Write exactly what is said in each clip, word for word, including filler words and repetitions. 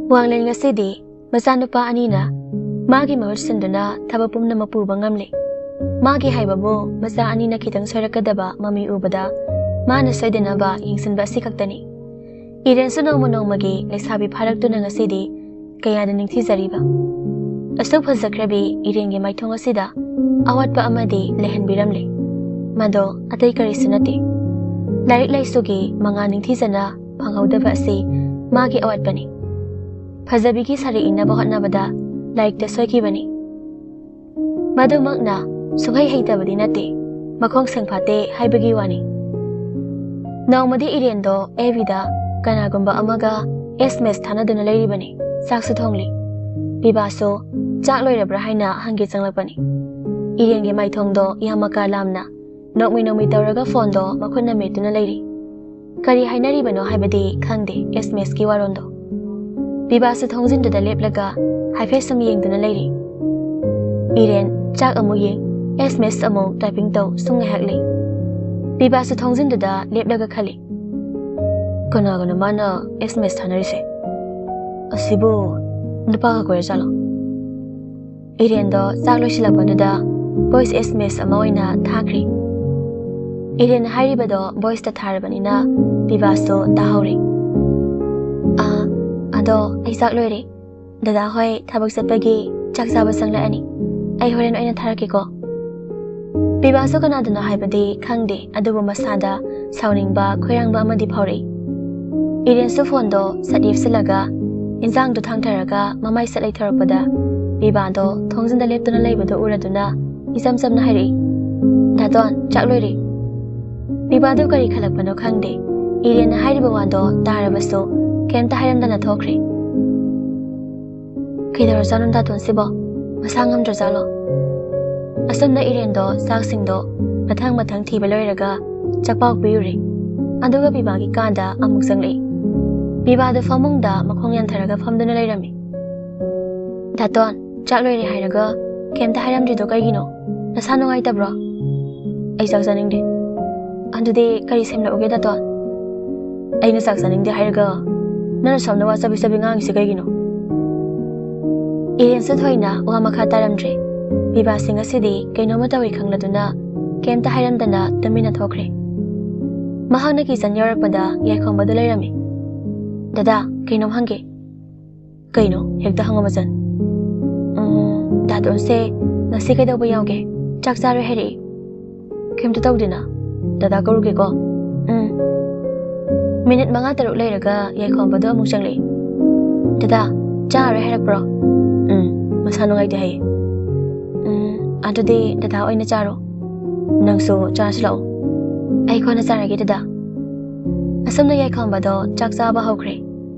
ꯋꯥꯡꯂꯦꯟ ꯉꯁꯤꯗꯤ ꯃꯆꯥꯅꯨꯄꯥ ꯑꯅꯤꯅ ꯃꯥꯒꯤ ꯃꯍꯨꯠ ꯁꯤꯟꯗꯨꯅ ꯊꯕꯛ ꯄꯨꯝꯅꯃꯛ ꯄꯨꯕ ꯉꯝꯂꯦ꯫ ꯃꯥꯒꯤ ꯍꯥꯏꯕꯕꯨ ꯃꯆꯥ ꯑꯅꯤꯅ ꯈꯤꯇꯪ ꯁꯣꯏꯔꯛꯀꯗꯕ ꯃꯃꯤ ꯎꯕꯗ ꯃꯥꯅ ꯁꯣꯏꯗꯅꯕ ꯌꯦꯡꯁꯤꯟꯕ ꯑꯁꯤ ꯈꯛꯇꯅꯤ꯫ ꯏꯔꯦꯟꯁꯨ ꯅꯣꯡꯃ ꯅꯣꯡꯃꯒꯤ ꯂꯩꯁꯥꯕꯤ ꯐꯥꯔꯛꯇꯨꯅ ꯉꯁꯤꯗꯤ ꯀꯌꯥꯗ ꯅꯤꯡꯊꯤꯖꯔꯤꯕ꯫ ꯑꯁꯨꯛ ꯐꯖꯈ꯭ꯔꯕꯤ ꯏꯔꯦꯟꯒꯤ ꯃꯥꯏꯊꯣꯡ ꯑꯁꯤꯗ ꯑꯋꯥꯠꯄ ꯑꯃꯗꯤ ꯂꯩꯍꯟꯕꯤꯔꯝꯂꯦ꯫ ꯃꯗꯣ ꯑꯇꯩ ꯀꯔꯤꯁꯨ ꯅꯠꯇꯦ, ꯂꯥꯏꯔꯤꯛ ꯂꯥꯏꯁꯨꯒꯤ ꯃꯉꯥꯜ ꯅꯤꯡꯊꯤꯖꯅ ꯐꯪꯍꯧꯗꯕ ꯑꯁꯤ ꯃꯥꯒꯤ ꯑꯋꯥꯠꯄꯅꯤ꯫ ꯐꯖꯕꯤꯒꯤ ꯁꯥꯔꯤ ꯏꯟꯅꯕ ꯍꯣꯠꯅꯕꯗ ꯂꯥꯏꯔꯤꯛꯇ ꯁꯣꯏꯈꯤꯕꯅꯤ꯫ ꯃꯗꯨꯃꯛꯅ ꯁꯨꯡꯍꯩ ꯍꯩꯇꯕꯗꯤ ꯅꯠꯇꯦ, ꯃꯈꯣꯡ ꯁꯦꯡꯐꯥꯠꯇꯦ ꯍꯥꯏꯕꯒꯤ ꯋꯥꯅꯤ꯫ ꯅꯣꯡꯃꯗꯤ ꯏꯔꯦꯟꯗꯣ ꯑꯦꯐ ꯕꯤꯗ ꯀꯅꯥꯒꯨꯝꯕ ꯑꯃꯒ ꯑꯦꯁ ꯑꯦꯝ ꯑꯦꯁ ꯊꯥꯅꯗꯨꯅ ꯂꯩꯔꯤꯕꯅꯤ꯫ ꯆꯥꯛꯁꯨ ꯊꯣꯡꯂꯤ꯫ ꯕꯤꯕꯥꯁꯨ ꯆꯥꯛ ꯂꯣꯏꯔꯕ꯭ꯔꯥ ꯍꯥꯏꯅ ꯍꯪꯒꯦ ꯆꯪꯂꯛꯄꯅꯤ꯫ ꯏꯔꯦꯟꯒꯤ ꯃꯥꯏꯊꯣꯡꯗꯣ ꯌꯥꯝ ꯃꯀꯥ ꯂꯥꯝꯅ ꯅꯣꯛꯃꯤ ꯅꯣꯛꯃꯤ ꯇꯧꯔꯒ ꯐꯣꯟꯗꯣ ꯃꯈꯨꯠꯅ ꯃꯦꯠꯇꯨꯅ ꯂꯩꯔꯤ꯫ ꯀꯔꯤ ꯍꯥꯏꯅꯔꯤꯕꯅꯣ ꯍꯥꯏꯕꯗꯤ ꯈꯪꯗꯦ ꯑꯦꯁ ꯑꯦꯝ ꯑꯦꯁꯀꯤ ꯋꯥꯔꯣꯜꯗꯣ꯫ ꯕꯤꯕꯥꯁꯨ ꯊꯣꯡꯖꯤꯟꯗꯨꯗ ꯂꯦꯞꯂꯒ ꯍꯥꯏꯐꯦꯠ ꯁꯨꯝ ꯌꯦꯡꯗꯨꯅ ꯂꯩꯔꯤ꯫ ꯏꯔꯦꯟ ꯆꯥꯛ ꯑꯃꯨꯛ ꯌꯦꯡ, ꯑꯦꯁ ꯑꯦꯝ ꯑꯦꯁ ꯑꯃꯨꯛ ꯇꯥꯏꯄꯤꯡ ꯇꯧ, ꯁꯨꯝ ꯉꯥꯏꯍꯥꯛ ꯂꯩ꯫ ꯕꯤꯕꯥꯁꯨ ꯊꯣꯡꯖꯤꯟꯗꯨꯗ ꯂꯦꯞꯂꯒ ꯈꯜꯂꯤ, "ꯀꯅꯥꯒꯅꯣ ꯃꯥꯅ ꯑꯦꯁ ꯑꯦꯝ ꯑꯦꯁ ꯊꯥꯅꯔꯤꯁꯦ? ꯑꯁꯤꯕꯨ ꯅꯨꯄꯥꯒ ꯀꯣꯏꯔꯖꯥꯠꯂꯣ?" ꯏꯔꯦꯟꯗꯣ ꯆꯥꯛ ꯂꯣꯏꯁꯤꯜꯂꯛꯄꯗꯨꯗ ꯚꯣꯏꯁ ꯑꯦꯁ ꯑꯦꯝ ꯑꯦꯁ ꯑꯃ ꯑꯣꯏꯅ ꯊꯥꯈ꯭ꯔꯦ꯫ ꯏꯔꯦꯟꯅ ꯍꯥꯏꯔꯤꯕꯗꯣ ꯚꯣꯏꯁꯇ ꯊꯥꯔꯕꯅꯤꯅ ꯕꯤꯕꯥꯁꯨ ꯇꯥꯍꯧꯔꯦ꯫ "ꯑꯥ, ꯑꯗꯣ ꯑꯩ ꯆꯥꯛ ꯂꯣꯏꯔꯦ꯫ ꯗꯗꯥ ꯍꯣꯏ ꯊꯕꯛ ꯆꯠꯄꯒꯤ ꯆꯥꯛ ꯆꯥꯕ ꯆꯪꯂꯛꯑꯅꯤ꯫ ꯑꯩ ꯍꯣꯔꯦꯟ ꯑꯣꯏꯅ ꯊꯥꯔꯛꯀꯦꯀꯣ꯫" ꯕꯤꯕꯥꯁꯨ ꯀꯅꯥꯗꯅꯣ ꯍꯥꯏꯕꯗꯤ ꯈꯪꯗꯦ, ꯑꯗꯨꯕꯨ ꯃꯁꯥꯗ ꯁꯥꯎꯅꯤꯡꯕ, ꯈꯣꯏꯔꯥꯡꯕ ꯑꯃꯗꯤ ꯐꯥꯎꯔꯛꯏ꯫ ꯏꯔꯦꯟꯁꯨ ꯐꯣꯟꯗꯣ ꯁꯠ ꯌꯦꯞꯁꯤꯜꯂꯒ ꯏꯟꯖꯥꯡꯗꯣ ꯊꯥꯡꯊꯔꯒ ꯃꯃꯥꯏ ꯁꯠ ꯂꯩꯊꯔꯛꯄꯗ ꯕꯤꯕꯥꯗꯣ ꯊꯣꯡꯖꯤꯟꯗ ꯂꯦꯞꯇꯨꯅ ꯂꯩꯕꯗꯣ ꯎꯔꯗꯨꯅ ꯏꯆꯝ ꯆꯝꯅ ꯍꯥꯏꯔꯛꯏ, "ꯗꯥꯇꯣꯟ, ꯆꯥꯛ ꯂꯣꯏꯔꯦ꯫" ꯕꯤꯕꯥꯗꯣ ꯀꯔꯤ ꯈꯜꯂꯛꯄꯅꯣ ꯈꯪꯗꯦ, ꯏꯔꯦꯟꯅ ꯍꯥꯏꯔꯤꯕ ꯋꯥꯗꯣ ꯇꯥꯔꯕꯁꯨ ꯀꯩꯝꯇ ꯍꯥꯏꯔꯝꯗꯅ ꯊꯣꯛꯈ꯭ꯔꯦ꯫ ꯀꯩꯗꯧꯔꯖꯥꯠꯅꯣ ꯗꯥꯇꯣꯟꯁꯤꯕꯣ? ꯃꯁꯥ ꯉꯝꯗ꯭ꯔꯖꯥꯠꯂꯣ? ꯑꯁꯣꯝꯗ ꯏꯔꯦꯟꯗꯣ ꯆꯥꯛꯁꯤꯡꯗꯣ ꯃꯊꯪ ꯃꯊꯪ ꯊꯤꯕ ꯂꯣꯏꯔꯒ ꯆꯥꯛꯄꯥꯎ ꯄꯤꯔꯨꯔꯦ꯫ ꯑꯗꯨꯒ ꯕꯤꯕꯥꯒꯤ ꯀꯥꯗ ꯑꯃꯨꯛ ꯆꯪꯂꯛꯏ꯫ ꯕꯤꯕꯥꯗꯣ ꯐꯃꯨꯡꯗ ꯃꯈꯣꯡ ꯌꯥꯟꯊꯔꯒ ꯐꯝꯗꯨꯅ ꯂꯩꯔꯝꯃꯤ꯫ "ꯗꯥꯇꯣꯟ, ꯆꯥꯛ ꯂꯣꯏꯔꯦ ꯍꯥꯏꯔꯒ ꯀꯩꯝꯇ ꯍꯥꯏꯔꯝꯗ꯭ꯔꯤꯗꯣ ꯀꯩꯒꯤꯅꯣ? ꯅꯁꯥ ꯅꯨꯡꯉꯥꯏꯇꯕ꯭ꯔꯣ?" "ꯑꯩ ꯆꯥꯛ ꯆꯥꯅꯤꯡꯗꯦ꯫" "ꯑꯗꯨꯗꯤ ꯀꯔꯤ ꯁꯦꯝꯂꯛꯎꯒꯦ ꯗꯥꯇꯣꯟ?" "ꯑꯩꯅ ꯆꯥꯛ ꯆꯥꯅꯤꯡꯗꯦ ꯍꯥꯏꯔꯒ ꯅꯪꯅ ꯁꯣꯝꯗ ꯋꯥ ꯆꯕꯤ ꯆꯕꯤ ꯉꯥꯡꯉꯤꯁꯦ ꯀꯩꯒꯤꯅꯣ? ꯏꯔꯦꯟꯁꯨ ꯊꯣꯏꯅ ꯋꯥ ꯃꯈꯥ ꯇꯥꯔꯝꯗ꯭ꯔꯦ꯫ ꯕꯤꯕꯥꯁꯤ ꯉꯁꯤꯗꯤ ꯀꯩꯅꯣꯝꯃ ꯇꯧꯏ ꯈꯪꯂꯗꯨꯅ ꯀꯩꯝꯇ ꯍꯥꯏꯔꯝꯗꯅ ꯇꯨꯃꯤꯟꯅ ꯊꯣꯛꯈ꯭ꯔꯦ꯫ ꯃꯍꯥꯛꯅ ꯀꯤꯆꯟ ꯌꯧꯔꯛꯄꯗ ꯌꯥꯏꯈꯣꯝꯕꯗꯨ ꯂꯩꯔꯝꯃꯤ꯫ "ꯗꯗꯥ, ꯀꯩꯅꯣꯝ ꯍꯪꯒꯦ꯫" "ꯀꯩꯅꯣ? ꯍꯦꯛꯇ ꯍꯪꯉꯣ ꯃꯆꯟ꯫" "ꯎꯝ, ꯗꯥꯇꯣꯟꯁꯦ ꯉꯁꯤ ꯀꯩꯗꯧꯕ ꯌꯥꯎꯒꯦ? ꯆꯥꯛ ꯆꯥꯔꯣꯏ ꯍꯥꯏꯔꯛꯏ꯫" "ꯀꯩꯝꯇ ꯇꯧꯗꯦꯅ꯫ ꯗꯗꯥ ꯀꯧꯔꯨꯒꯦꯀꯣ꯫" "ꯎꯝ꯫" ꯃꯤꯅꯤꯠ ꯃꯉꯥ ꯇꯔꯨꯛ ꯂꯩꯔꯒ ꯌꯥꯏꯈꯣꯝꯕꯗꯣ ꯑꯃꯨꯛ ꯆꯪꯂꯛꯏ꯫ "ꯗꯗꯥ, ꯆꯥꯔꯣꯏ ꯍꯥꯏꯔꯛꯄ꯭ꯔꯣ?" "ꯎꯝ, ꯃꯁꯥ ꯅꯨꯡꯉꯥꯏꯇꯦ ꯍꯥꯏꯌꯦ꯫" "ꯎꯝ, ꯑꯗꯨꯗꯤ ꯗꯗꯥ ꯑꯣꯏꯅ ꯆꯥꯔꯣ꯫ ꯅꯪꯁꯨ ꯆꯥꯔꯁꯤ ꯂꯥꯛꯑꯣ꯫" "ꯑꯩ ꯀꯣꯟꯅ ꯆꯥꯔꯒꯦ ꯗꯗꯥ꯫" ꯑꯁꯨꯝꯅ ꯌꯥꯏꯈꯣꯝꯕꯗꯣ ꯆꯥꯛ ꯆꯥꯕ ꯍꯧꯈ꯭ꯔꯦ꯫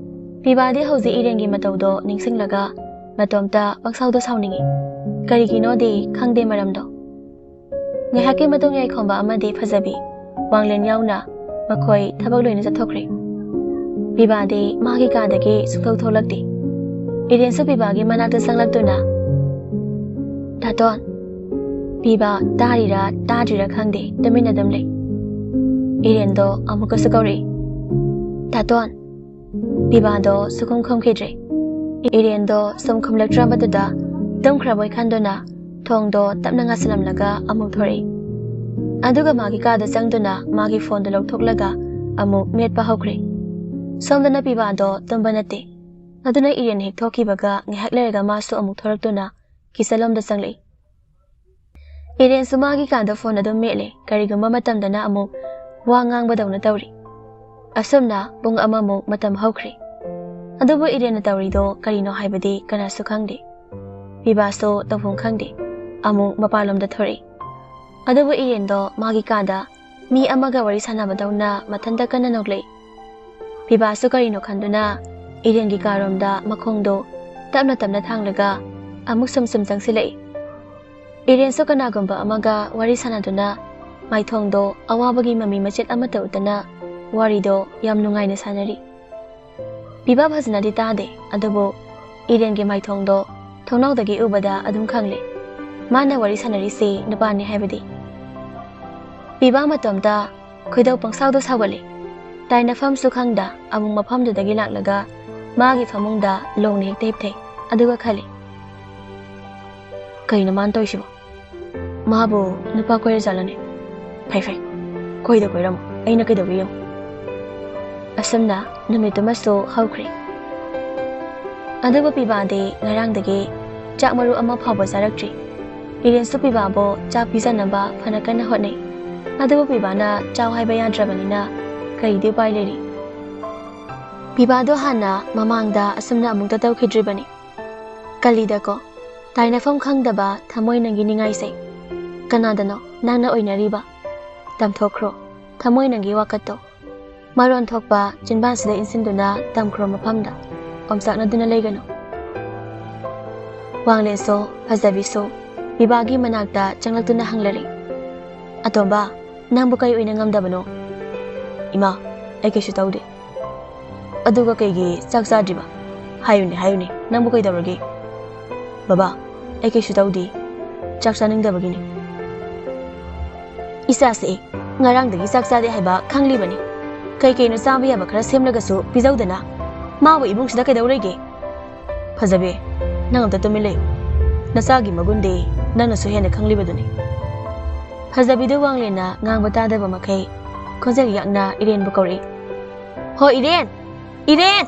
ꯄꯤꯕꯥꯗꯤ ꯍꯧꯖꯤꯛ ꯏꯔꯦꯟꯒꯤ ꯃꯇꯧꯗꯣ ꯅꯤꯡꯁꯤꯡꯂꯒ ꯃꯇꯣꯝꯇ ꯄꯪꯁꯥꯎꯗ ꯁꯥꯎꯅꯤꯡꯏ꯫ ꯀꯔꯤꯒꯤꯅꯣꯗꯤ ꯈꯪꯗꯦ ꯃꯔꯝꯗꯣ꯫ ꯉꯥꯏꯍꯥꯛꯀꯤ ꯃꯇꯨꯡ ꯌꯥꯏꯈꯣꯝꯕ ꯑꯃꯗꯤ ꯐꯖꯕꯤ, ꯋꯥꯡꯂꯦꯟ ꯌꯥꯎꯅ ꯃꯈꯣꯏ ꯊꯕꯛ ꯂꯣꯏꯅ ꯆꯠꯊꯣꯛꯈ꯭ꯔꯦ꯫ ꯄꯤꯕꯥꯗꯤ ꯃꯥꯒꯤ ꯀꯥꯗꯒꯤ ꯁꯨꯡꯊꯣꯛ ꯊꯣꯛꯂꯛꯇꯦ꯫ ꯏꯔꯦꯟꯁꯨ ꯄꯤꯕꯥꯒꯤ ꯃꯅꯥꯛꯇ ꯆꯪꯂꯛꯇꯨꯅ, "ꯗꯥꯇꯣꯟ꯫" ꯄꯤꯕꯥ ꯇꯥꯔꯤꯔꯥ ꯇꯥꯗ꯭ꯔꯤꯔꯥ ꯈꯪꯗꯦ, ꯇꯨꯃꯤꯟꯅ ꯑꯗꯨꯝ ꯂꯩ꯫ ꯏꯔꯦꯟꯗꯣ ꯑꯃꯨꯛꯀꯁꯨ ꯀꯧꯔꯛꯏ, "ꯗꯥꯇꯣꯟ꯫" ꯄꯤꯕꯥꯗꯣ ꯁꯨꯈꯨꯝ ꯈꯨꯝꯈꯤꯗ꯭ꯔꯦ꯫ ꯏꯔꯦꯟꯗꯣ ꯁꯨꯝ ꯈꯨꯝꯂꯛꯇ꯭ꯔꯕꯗꯨꯗ ꯇꯨꯝꯈ꯭ꯔꯕꯣꯏ ꯈꯟꯗꯨꯅ ꯊꯣꯡꯗꯣ ꯇꯞꯅ ꯉꯥꯁꯤꯜꯂꯝꯂꯒ ꯑꯃꯨꯛ ꯊꯣꯔꯛꯏ꯫ ꯑꯗꯨꯒ ꯃꯥꯒꯤ ꯀꯥꯗ ꯆꯪꯗꯨꯅ ꯃꯥꯒꯤ ꯐꯣꯟꯗꯨ ꯂꯧꯊꯣꯛꯂꯒ ꯑꯃꯨꯛ ꯃꯦꯠꯄ ꯍꯧꯈ꯭ꯔꯦ꯫ ꯁꯣꯝꯗꯅ ꯄꯤꯕꯥꯗꯣ ꯇꯨꯝꯕ ꯅꯠꯇꯦ꯫ ꯑꯗꯨꯅ ꯏꯔꯦꯟ ꯍꯦꯛ ꯊꯣꯛꯈꯤꯕꯒ ꯉꯥꯏꯍꯥꯛ ꯂꯩꯔꯒ ꯃꯥꯁꯨ ꯑꯃꯨꯛ ꯊꯣꯔꯛꯇꯨꯅ ꯀꯤꯆꯟꯂꯣꯝꯗ ꯆꯪꯂꯛꯏ꯫ ꯏꯔꯦꯟꯁꯨ ꯃꯥꯒꯤ ꯀꯥꯗ ꯐꯣꯟ ꯑꯗꯨꯝ ꯃꯦꯠꯂꯦ, ꯀꯔꯤꯒꯨꯝꯕ ꯃꯇꯝꯗꯅ ꯑꯃꯨꯛ ꯋꯥ ꯉꯥꯡꯕꯗꯧꯅ ꯇꯧꯔꯤ꯫ ꯑꯁꯨꯝꯅ ꯄꯨꯡ ꯑꯃꯃꯨꯛ ꯃꯇꯝ ꯍꯧꯈ꯭ꯔꯦ꯫ ꯑꯗꯨꯕꯨ ꯏꯔꯦꯟꯅ ꯇꯧꯔꯤꯗꯣ ꯀꯔꯤꯅꯣ ꯍꯥꯏꯕꯗꯤ ꯀꯅꯥꯁꯨ ꯈꯪꯗꯦ꯫ ꯄꯤꯕꯥꯁꯨ ꯇꯧꯐꯝ ꯈꯪꯗꯦ꯫ ꯑꯃꯨꯛ ꯃꯄꯥꯟꯂꯣꯝꯗ ꯊꯣꯔꯛꯏ꯫ ꯑꯗꯨꯕꯨ ꯏꯔꯦꯟꯗꯣ ꯃꯥꯒꯤ ꯀꯥꯗ ꯃꯤ ꯑꯃꯒ ꯋꯥꯔꯤ ꯁꯥꯟꯅꯕꯗꯧꯅ ꯃꯊꯟꯇ ꯀꯟꯅ ꯅꯣꯛꯂꯛꯏ꯫ ꯄꯤꯕꯥꯁꯨ ꯀꯔꯤꯅꯣ ꯈꯟꯗꯨꯅ ꯏꯔꯦꯟꯒꯤ ꯀꯥꯔꯣꯝꯗ ꯃꯈꯣꯡꯗꯣ ꯇꯞꯅ ꯇꯞꯅ ꯊꯥꯡꯂꯒ ꯑꯃꯨꯛ ꯁꯨꯝ ꯁꯨꯝ ꯆꯪꯁꯤꯜꯂꯛꯏ꯫ ꯏꯔꯦꯟꯁꯨ ꯀꯅꯥꯒꯨꯝꯕ ꯑꯃꯒ ꯋꯥꯔꯤ ꯁꯥꯟꯅꯗꯨꯅ ꯃꯥꯏꯊꯣꯡꯗꯣ ꯑꯋꯥꯕꯒꯤ ꯃꯃꯤ ꯃꯆꯦꯠ ꯑꯃꯠꯇ ꯎꯠꯇꯅ ꯋꯥꯔꯤꯗꯣ ꯌꯥꯝ ꯅꯨꯡꯉꯥꯏꯅ ꯁꯥꯟꯅꯔꯤ꯫ ꯄꯤꯕꯥ ꯐꯖꯅꯗꯤ ꯇꯥꯗꯦ, ꯑꯗꯨꯕꯨ ꯏꯔꯦꯟꯒꯤ ꯃꯥꯏꯊꯣꯡꯗꯣ ꯊꯣꯡꯅꯥꯎꯗꯒꯤ ꯎꯕꯗ ꯑꯗꯨꯝ ꯈꯪꯂꯦ꯫ ꯃꯥꯅ ꯋꯥꯔꯤ ꯁꯥꯟꯅꯔꯤꯁꯤ ꯅꯨꯄꯥꯅꯤ ꯍꯥꯏꯕꯗꯤ꯫ ꯄꯤꯕꯥ ꯃꯇꯣꯝꯇ ꯈꯣꯏꯗꯧ ꯄꯪꯁꯥꯎꯗ ꯁꯥꯎꯒꯠꯂꯤ꯫ ꯇꯥꯏꯅꯐꯝꯁꯨ ꯈꯪꯗ ꯑꯃꯨꯛ ꯃꯐꯝꯗꯨꯗꯒꯤ ꯂꯥꯛꯂꯒ ꯃꯥꯒꯤ ꯐꯃꯨꯡꯗ ꯂꯣꯡꯅ ꯍꯦꯛꯇ ꯍꯤꯞꯊꯩ꯫ ꯑꯗꯨꯒ ꯈꯜꯂꯤ, "ꯀꯩꯅꯣ ꯃꯥꯅ ꯇꯧꯔꯤꯁꯤꯕꯣ? ꯃꯥꯕꯨ ꯅꯨꯄꯥ ꯀꯣꯏꯔꯖꯥꯠꯂꯅꯦ? ꯐꯩ ꯐꯩ, ꯀꯣꯏꯗ ꯀꯣꯏꯔꯝꯃꯣ, ꯑꯩꯅ ꯀꯩꯗꯧꯒꯦ ꯌꯦꯡꯉꯨ꯫" ꯑꯁꯨꯝꯅ ꯅꯨꯃꯤꯠꯇꯨꯃꯁꯨ ꯍꯧꯈ꯭ꯔꯦ꯫ ꯑꯗꯨꯕꯨ ꯄꯤꯕꯥꯗꯤ ꯉꯔꯥꯡꯗꯒꯤ ꯆꯥꯛ ꯃꯔꯨ ꯑꯃ ꯐꯥꯎꯕ ꯆꯥꯔꯛꯇ꯭ꯔꯤ꯫ ꯏꯔꯦꯟꯁꯨ ꯄꯤꯕꯥꯕꯨ ꯆꯥꯛ ꯄꯤꯖꯅꯕ ꯐꯅ ꯀꯟꯅ ꯍꯣꯠꯅꯩ꯫ ꯑꯗꯨꯕꯨ ꯄꯤꯕꯥꯅ ꯆꯥꯎ ꯍꯥꯏꯕ ꯌꯥꯗ꯭ꯔꯕꯅꯤꯅ ꯀꯔꯤꯗꯤ ꯎꯄꯥꯏ ꯂꯩꯔꯤ? ꯄꯤꯕꯥꯗꯣ ꯍꯥꯟꯅ ꯃꯃꯥꯡꯗ ꯑꯁꯨꯝꯅ ꯑꯃꯨꯛꯇ ꯇꯧꯈꯤꯗ꯭ꯔꯤꯕꯅꯤ꯫ ꯀꯂꯤꯗꯀꯣ, ꯇꯥꯏꯅꯐꯝ ꯈꯪꯗꯕ ꯊꯃꯣꯏ ꯅꯪꯒꯤ ꯅꯤꯡꯉꯥꯏꯁꯦ꯫ ꯀꯅꯥꯗꯅꯣ ꯅꯪꯅ ꯑꯣꯏꯅꯔꯤꯕ? ꯇꯝꯊꯣꯛꯈ꯭ꯔꯣ ꯊꯃꯣꯏ ꯅꯪꯒꯤ ꯋꯥꯀꯠꯇꯣ꯫ ꯃꯔꯣꯟ ꯊꯣꯛꯄ ꯆꯤꯟꯕꯥꯟꯁꯤꯗ ꯏꯟꯁꯤꯟꯗꯨꯅ ꯇꯝꯈ꯭ꯔꯣ ꯃꯐꯝꯗ꯫ ꯑꯣꯝꯆꯥꯛꯅꯗꯨꯅ ꯂꯩꯒꯅꯨ꯫ ꯋꯥꯡꯂꯦꯟꯁꯨ ꯐꯖꯕꯤꯁꯨ ꯄꯤꯕꯥꯒꯤ ꯃꯅꯥꯛꯇ ꯆꯪꯂꯛꯇꯨꯅ ꯍꯪꯂꯔꯦ, "ꯑꯇꯣꯝꯕ, ꯅꯪꯕꯨ ꯀꯩ ꯑꯣꯏꯅ ꯉꯝꯗꯕꯅꯣ?" "ꯏꯃꯥ, ꯑꯩ ꯀꯩꯁꯨ ꯇꯧꯗꯦ꯫" "ꯑꯗꯨꯒ ꯀꯩꯒꯤ ꯆꯥꯛ ꯆꯥꯗ꯭ꯔꯤꯕ? ꯍꯥꯏꯌꯨꯅꯦ, ꯍꯥꯏꯌꯨꯅꯦ, ꯅꯪꯕꯨ ꯀꯩꯗꯧꯔꯒꯦ?" "ꯕꯕꯥ, ꯑꯩ ꯀꯩꯁꯨ ꯇꯧꯗꯦ, ꯆꯥꯛ ꯆꯥꯅꯤꯡꯗꯕꯒꯤꯅꯤ꯫" "ꯏꯆꯥꯁꯦ ꯉꯔꯥꯡꯗꯒꯤ ꯆꯥꯛ ꯆꯥꯗꯦ ꯍꯥꯏꯕ ꯈꯪꯂꯤꯕꯅꯤ꯫ ꯀꯩ ꯀꯩꯅꯣ ꯆꯥꯕ ꯌꯥꯕ ꯈꯔ ꯁꯦꯝꯂꯒꯁꯨ ꯄꯤꯖꯧꯗꯅ꯫ ꯃꯥꯕꯨ ꯏꯃꯨꯡꯁꯤꯗ ꯀꯩꯗꯧ ꯂꯩꯒꯦ?" "ꯐꯖꯕꯤ, ꯅꯪ ꯑꯝꯇ ꯇꯨꯃꯤꯟ ꯂꯩꯌꯨ꯫ ꯅꯆꯥꯒꯤ ꯃꯒꯨꯟꯗꯤ ꯅꯪꯅꯁꯨ ꯍꯦꯟꯅ ꯈꯪꯂꯤꯕꯗꯨꯅꯤ꯫" ꯐꯖꯕꯤꯗꯨ ꯋꯥꯡꯂꯦꯟꯅ ꯉꯥꯡꯕ ꯇꯥꯗꯕ ꯃꯈꯩ ꯈꯣꯟꯖꯦꯜ ꯌꯥꯛꯅ ꯏꯔꯦꯟꯕꯨ ꯀꯧꯔꯛꯏ꯫ "ꯍꯣ ꯏꯔꯦꯟ! ꯏꯔꯦꯟ!"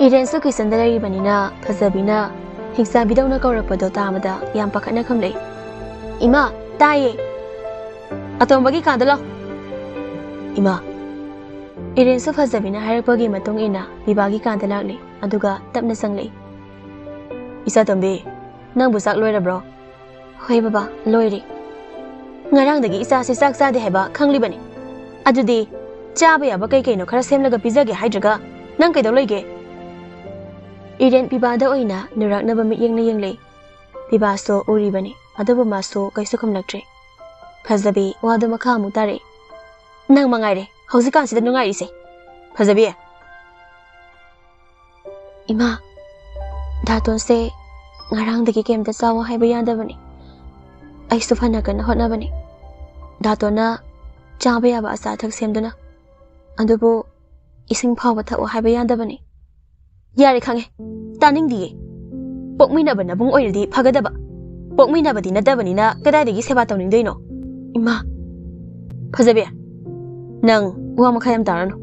ꯏꯔꯦꯟꯁꯨ ꯀꯤꯆꯟꯗ ꯂꯩꯔꯤꯕꯅꯤꯅ ꯐꯖꯕꯤꯅ ꯍꯤꯡꯆꯥꯕꯤꯗꯧꯅ ꯀꯧꯔꯛꯄꯗꯣ ꯇꯥꯕꯗ ꯌꯥꯝ ꯄꯥꯈꯠꯅ ꯈꯨꯝꯂꯛꯏ꯫ "ꯏꯃꯥ, ꯇꯥꯏꯌꯦ꯫ ꯑꯇꯣꯝꯕꯒꯤ ꯀꯥꯗ ꯂꯥꯎ꯫" "ꯏꯃꯥ!" ꯏꯔꯦꯟꯁꯨ ꯐꯖꯕꯤꯅ ꯍꯥꯏꯔꯛꯄꯒꯤ ꯃꯇꯨꯡ ꯏꯟꯅ ꯄꯤꯕꯥꯒꯤ ꯀꯥꯗ ꯂꯥꯛꯂꯤ, ꯑꯗꯨꯒ ꯇꯞꯅ ꯆꯪꯂꯛꯏ꯫ "ꯏꯆꯥꯇꯣꯝꯕꯤ, ꯅꯪꯕꯨ ꯆꯥꯛ ꯂꯣꯏꯔꯕ꯭ꯔꯣ?" "ꯍꯣꯏ ꯕꯕꯥ, ꯂꯣꯏꯔꯦ꯫" "ꯉꯔꯥꯡꯗꯒꯤ ꯏꯆꯥꯁꯦ ꯆꯥꯛ ꯆꯥꯗꯦ ꯍꯥꯏꯕ ꯈꯪꯂꯤꯕꯅꯤ꯫ ꯑꯗꯨꯗꯤ ꯆꯥꯕ ꯌꯥꯕ ꯀꯩ ꯀꯩꯅꯣ ꯈꯔ ꯁꯦꯝꯂꯒ ꯄꯤꯖꯒꯦ ꯍꯥꯏꯗ꯭ꯔꯒ ꯅꯪ ꯀꯩꯗꯧ ꯂꯩꯒꯦ?" ꯏꯔꯦꯟ ꯄꯤꯕꯥꯗ ꯑꯣꯏꯅ ꯅꯨꯔꯥꯛꯅꯕ ꯃꯤꯠꯌꯦꯡꯅ ꯌꯦꯡꯂꯛꯏ꯫ ꯄꯤꯕꯥꯁꯨ ꯎꯔꯤꯕꯅꯤ, ꯑꯗꯨꯕꯨ ꯃꯥꯁꯨ ꯀꯩꯁꯨ ꯈꯨꯝꯂꯛꯇ꯭ꯔꯦ꯫ ꯐꯖꯕꯤ ꯋꯥꯗꯨ ꯃꯈꯥ ꯑꯃꯨꯛ ꯇꯥꯔꯛꯏ꯫ "ꯅꯪ ꯃꯉꯥꯏꯔꯦ ꯍꯧꯖꯤꯛꯀꯥꯟꯁꯤꯗ ꯅꯨꯡꯉꯥꯏꯔꯤꯁꯦ, ꯐꯖꯕꯤ꯫" "ꯏꯃꯥ, ꯗꯥꯇꯣꯟꯁꯦ ꯉꯔꯥꯡꯗꯒꯤ ꯀꯩꯝꯇ ꯆꯥꯎ ꯍꯥꯏꯕ ꯌꯥꯗꯕꯅꯤ꯫ ꯑꯩꯁꯨ ꯐꯅ ꯀꯟꯅ ꯍꯣꯠꯅꯕꯅꯤ꯫ ꯗꯥꯇꯣꯟꯅ ꯆꯥꯕ ꯌꯥꯕ ꯑꯆꯥ ꯑꯊꯛ ꯁꯦꯝꯗꯨꯅ ꯑꯗꯨꯕꯨ ꯏꯁꯤꯡ ꯐꯥꯎꯕ ꯊꯛꯑꯣ ꯍꯥꯏꯕ ꯌꯥꯗꯕꯅꯤ꯫ ꯌꯥꯔꯦ, ꯈꯪꯉꯦ, ꯇꯥꯅꯤꯡꯗꯤꯌꯦ꯫ ꯄꯣꯛꯃꯤꯟꯅꯕ ꯅꯕꯨꯡ ꯑꯣꯏꯔꯗꯤ ꯐꯒꯗꯕ, ꯄꯣꯛꯃꯤꯟꯅꯕꯗꯤ ꯅꯠꯇꯕꯅꯤꯅ ꯀꯗꯥꯏꯗꯒꯤ ꯁꯦꯕꯥ ꯇꯧꯅꯤꯡꯗꯣꯏꯅꯣ? ꯏꯃꯥ꯫ ꯐꯖꯕꯤ, ꯅꯪ ꯋꯥ ꯃꯈꯥ ꯌꯥꯝ ꯇꯥꯔꯅꯨ꯫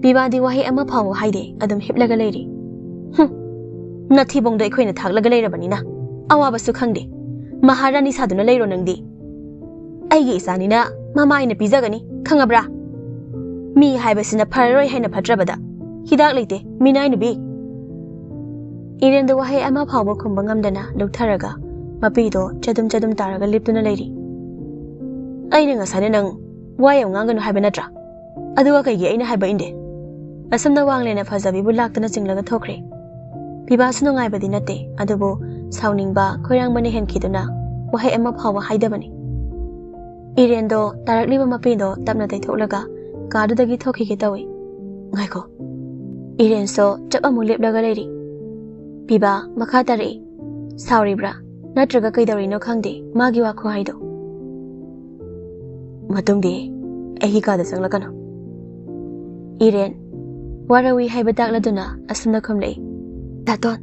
ꯄꯤꯕꯥꯗꯤ ꯋꯥꯍꯩ ꯑꯃ ꯐꯥꯎꯕ ꯍꯥꯏꯗꯦ, ꯑꯗꯨꯝ ꯍꯤꯞꯂꯒ ꯂꯩꯔꯤ꯫ ꯍꯨꯝ, ꯅꯊꯤꯕꯣꯡꯗꯣ ꯑꯩꯈꯣꯏꯅ ꯊꯥꯛꯂꯒ ꯂꯩꯔꯕꯅꯤꯅ ꯑꯋꯥꯕꯁꯨ ꯈꯪꯗꯦ꯫ ꯃꯍꯥꯔꯥꯅꯤ ꯁꯥꯗꯨꯅ ꯂꯩꯔꯣ ꯅꯪꯗꯤ꯫ ꯑꯩꯒꯤ ꯏꯆꯥꯅꯤꯅ ꯃꯃꯥ ꯑꯩꯅ ꯄꯤꯖꯒꯅꯤ, ꯈꯪꯉꯕ꯭ꯔꯥ? ꯃꯤ ꯍꯥꯏꯕꯁꯤꯅ ꯐꯔꯔꯣꯏ ꯍꯥꯏꯅ ꯐꯠꯇ꯭ꯔꯕꯗ ꯍꯤꯗꯥꯛ ꯂꯩꯇꯦ, ꯃꯤꯅꯥꯏ ꯅꯨꯄꯤ꯫ ꯏꯔꯦꯟꯗꯣ ꯋꯥꯍꯩ ꯑꯃ ꯐꯥꯎꯕ ꯈꯨꯝꯕ ꯉꯝꯗꯅ ꯂꯨꯞꯊꯔꯒ ꯃꯄꯤꯗꯣ ꯆꯗꯨꯝ ꯆꯗꯨꯝ ꯇꯥꯔꯒ ꯂꯦꯞꯇꯨꯅ ꯂꯩꯔꯤ꯫ ꯑꯩꯅ ꯉꯁꯥꯏꯅ ꯅꯪ ꯋꯥ ꯌꯥꯝ ꯉꯥꯡꯒꯅꯨ ꯍꯥꯏꯕ ꯅꯠꯇ꯭ꯔꯥ? ꯑꯗꯨꯒ ꯀꯩꯒꯤ ꯑꯩꯅ ꯍꯥꯏꯕ ꯏꯟꯗꯦ? ꯑꯁꯨꯝꯅ ꯋꯥꯡꯂꯦꯟꯅ ꯐꯖꯕꯤꯕꯨ ꯂꯥꯛꯇꯨꯅ ꯆꯤꯡꯂꯒ ꯊꯣꯛꯈ꯭ꯔꯦ꯫ ꯄꯤꯕꯥꯁꯨ ꯅꯨꯡꯉꯥꯏꯕꯗꯤ ꯅꯠꯇꯦ, ꯑꯗꯨꯕꯨ ꯁꯥꯎꯅꯤꯡꯕ, ꯈꯣꯏꯔꯥꯡꯕꯅ ꯍꯦꯟꯈꯤꯗꯨꯅ ꯋꯥꯍꯩ ꯑꯃ ꯐꯥꯎꯕ ꯍꯥꯏꯗꯕꯅꯤ꯫ ꯏꯔꯦꯟꯗꯣ ꯇꯥꯔꯛꯂꯤꯕ ꯃꯄꯤꯗꯣ ꯇꯞꯅ ꯇꯩꯊꯣꯛꯂꯒ ꯀꯥꯗꯨꯗꯒꯤ ꯊꯣꯛꯈꯤꯒꯦ ꯇꯧꯏ꯫ ꯉꯥꯏꯈꯣ꯫ ꯏꯔꯦꯟꯁꯨ ꯆꯞ ꯑꯃꯨꯛ ꯂꯦꯞꯂꯒ ꯂꯩꯔꯤ꯫ ꯄꯤꯕꯥ ꯃꯈꯥ ꯇꯥꯔꯛꯏ꯫ ꯁꯥꯎꯔꯤꯕ꯭ꯔꯥ? ꯅꯠꯇ꯭ꯔꯒ ꯀꯩꯗꯧꯔꯤꯅꯣ ꯈꯪꯗꯦ ꯃꯥꯒꯤ ꯋꯥꯈꯨꯍꯥꯏꯗꯣ꯫ ꯃꯇꯨꯡꯗꯤ ꯑꯩꯒꯤ ꯀꯥꯗ ꯆꯪꯂꯛꯀꯅꯨ꯫ ꯏꯔꯦꯟ ꯋꯥꯔꯧꯏ ꯍꯥꯏꯕ ꯇꯥꯛꯂꯗꯨꯅ ꯑꯁꯨꯝꯅ ꯈꯨꯝꯂꯛꯏ꯫ ꯗꯥꯇꯣꯟ,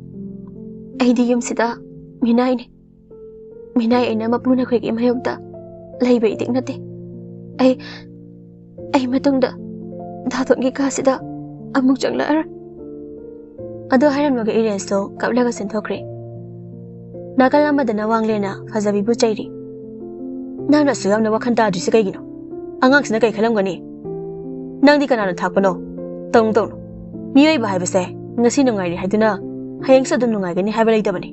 ꯑꯩꯗꯤ ꯌꯨꯝꯁꯤꯗ ꯃꯤꯅꯥꯏꯅꯤ꯫ ꯃꯤꯅꯥꯏ ꯑꯩꯅ ꯃꯄꯨ ꯅꯈꯣꯏꯒꯤ ꯃꯥꯌꯣꯛꯇ ꯂꯩꯕ ꯏꯇꯤꯛ ꯅꯠꯇꯦ꯫ ꯑꯩ, ꯑꯩ ꯃꯇꯨꯡꯗ ꯗꯥꯇꯣꯟꯒꯤ ꯀꯥꯁꯤꯗ ꯑꯃꯨꯛ ꯆꯪꯂꯛꯑꯔꯣꯏ꯫ ꯑꯗꯨ ꯍꯥꯏꯔꯝꯂꯒ ꯏꯔꯦꯟꯁꯨ ꯀꯞꯂꯒ ꯆꯦꯟꯊꯣꯛꯈ꯭ꯔꯦ꯫ ꯅꯥꯀꯜ ꯑꯃꯗꯅ ꯋꯥꯡꯂꯦꯟꯅ ꯐꯖꯕꯤꯕꯨ ꯆꯩꯔꯤ꯫ ꯅꯪꯅ ꯑꯁꯨꯛ ꯌꯥꯝꯅ ꯋꯥꯈꯜ ꯇꯥꯗ꯭ꯔꯤꯁꯦ ꯀꯩꯒꯤꯅꯣ? ꯑꯉꯥꯡꯁꯤꯅ ꯀꯩ ꯈꯜꯂꯝꯒꯅꯤ? ꯅꯪꯗꯤ ꯀꯅꯥꯅ ꯊꯥꯛꯄꯅꯣ? ꯇꯧꯅꯨ, ꯇꯧꯅꯨ꯫ ꯃꯤꯑꯣꯏꯕ ꯍꯥꯏꯕꯁꯦ ꯉꯁꯤ ꯅꯨꯡꯉꯥꯏꯔꯤ ꯍꯥꯏꯗꯨꯅ ꯍꯌꯦꯡꯁꯨ ꯑꯗꯨꯝ ꯅꯨꯡꯉꯥꯏꯒꯅꯤ ꯍꯥꯏꯕ ꯂꯩꯇꯕꯅꯤ꯫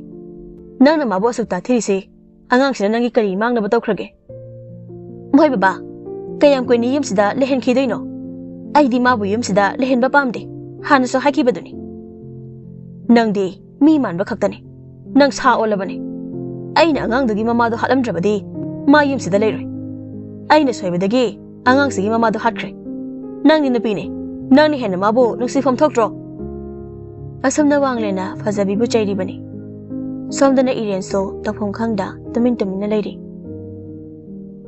ꯅꯪꯅ ꯃꯥꯕꯨ ꯑꯁꯨꯛ ꯇꯥꯊꯤꯔꯤꯁꯤ ꯑꯉꯥꯡꯁꯤꯅ ꯅꯪꯒꯤ ꯀꯔꯤ ꯃꯥꯡꯅꯕ ꯇꯧꯈ꯭ꯔꯒꯦ? ꯃꯣꯏ ꯕꯕꯥ, ꯀꯌꯥꯝ ꯀꯨꯏꯅ ꯌꯨꯝꯁꯤꯗ ꯂꯩꯍꯟꯈꯤꯗꯣꯏꯅꯣ? ꯑꯩꯗꯤ ꯃꯥꯕꯨ ꯌꯨꯝꯁꯤꯗ ꯂꯩꯍꯟꯕ ꯄꯥꯝꯗꯦ, ꯍꯥꯟꯅꯁꯨ ꯍꯥꯏꯈꯤꯕꯗꯨꯅꯤ꯫ ꯅꯪꯗꯤ ꯃꯤ ꯃꯥꯟꯕ ꯈꯛꯇꯅꯤ, ꯅꯪ ꯁꯥ ꯑꯣꯜꯂꯕꯅꯤ꯫ ꯑꯩꯅ ꯑꯉꯥꯡꯗꯨꯒꯤ ꯃꯃꯥꯗꯣ ꯍꯥꯠꯂꯝꯗ꯭ꯔꯕꯗꯤ ꯃꯥ ꯌꯨꯝꯁꯤꯗ ꯂꯩꯔꯣꯏ꯫ ꯑꯩꯅ ꯁꯣꯏꯕꯗꯒꯤ ꯑꯉꯥꯡꯁꯤꯒꯤ ꯃꯃꯥꯗꯣ ꯍꯥꯠꯈ꯭ꯔꯦ꯫ ꯅꯪꯗꯤ ꯅꯨꯄꯤꯅꯦ, ꯅꯪꯅ ꯍꯦꯟꯅ ꯃꯥꯕꯨ ꯅꯨꯡꯁꯤꯐꯝ ꯊꯣꯛꯇ꯭ꯔꯣ? ꯑꯁꯨꯝꯅ ꯋꯥꯡꯂꯦꯟꯅ ꯐꯖꯕꯤꯕꯨ ꯆꯩꯔꯤꯕꯅꯤ꯫ ꯁꯣꯝꯗꯅ ꯏꯔꯦꯟꯁꯨ ꯇꯧꯐꯝ ꯈꯪꯗ ꯇꯨꯃꯤꯟ ꯇꯨꯃꯤꯟꯅ ꯂꯩꯔꯤ꯫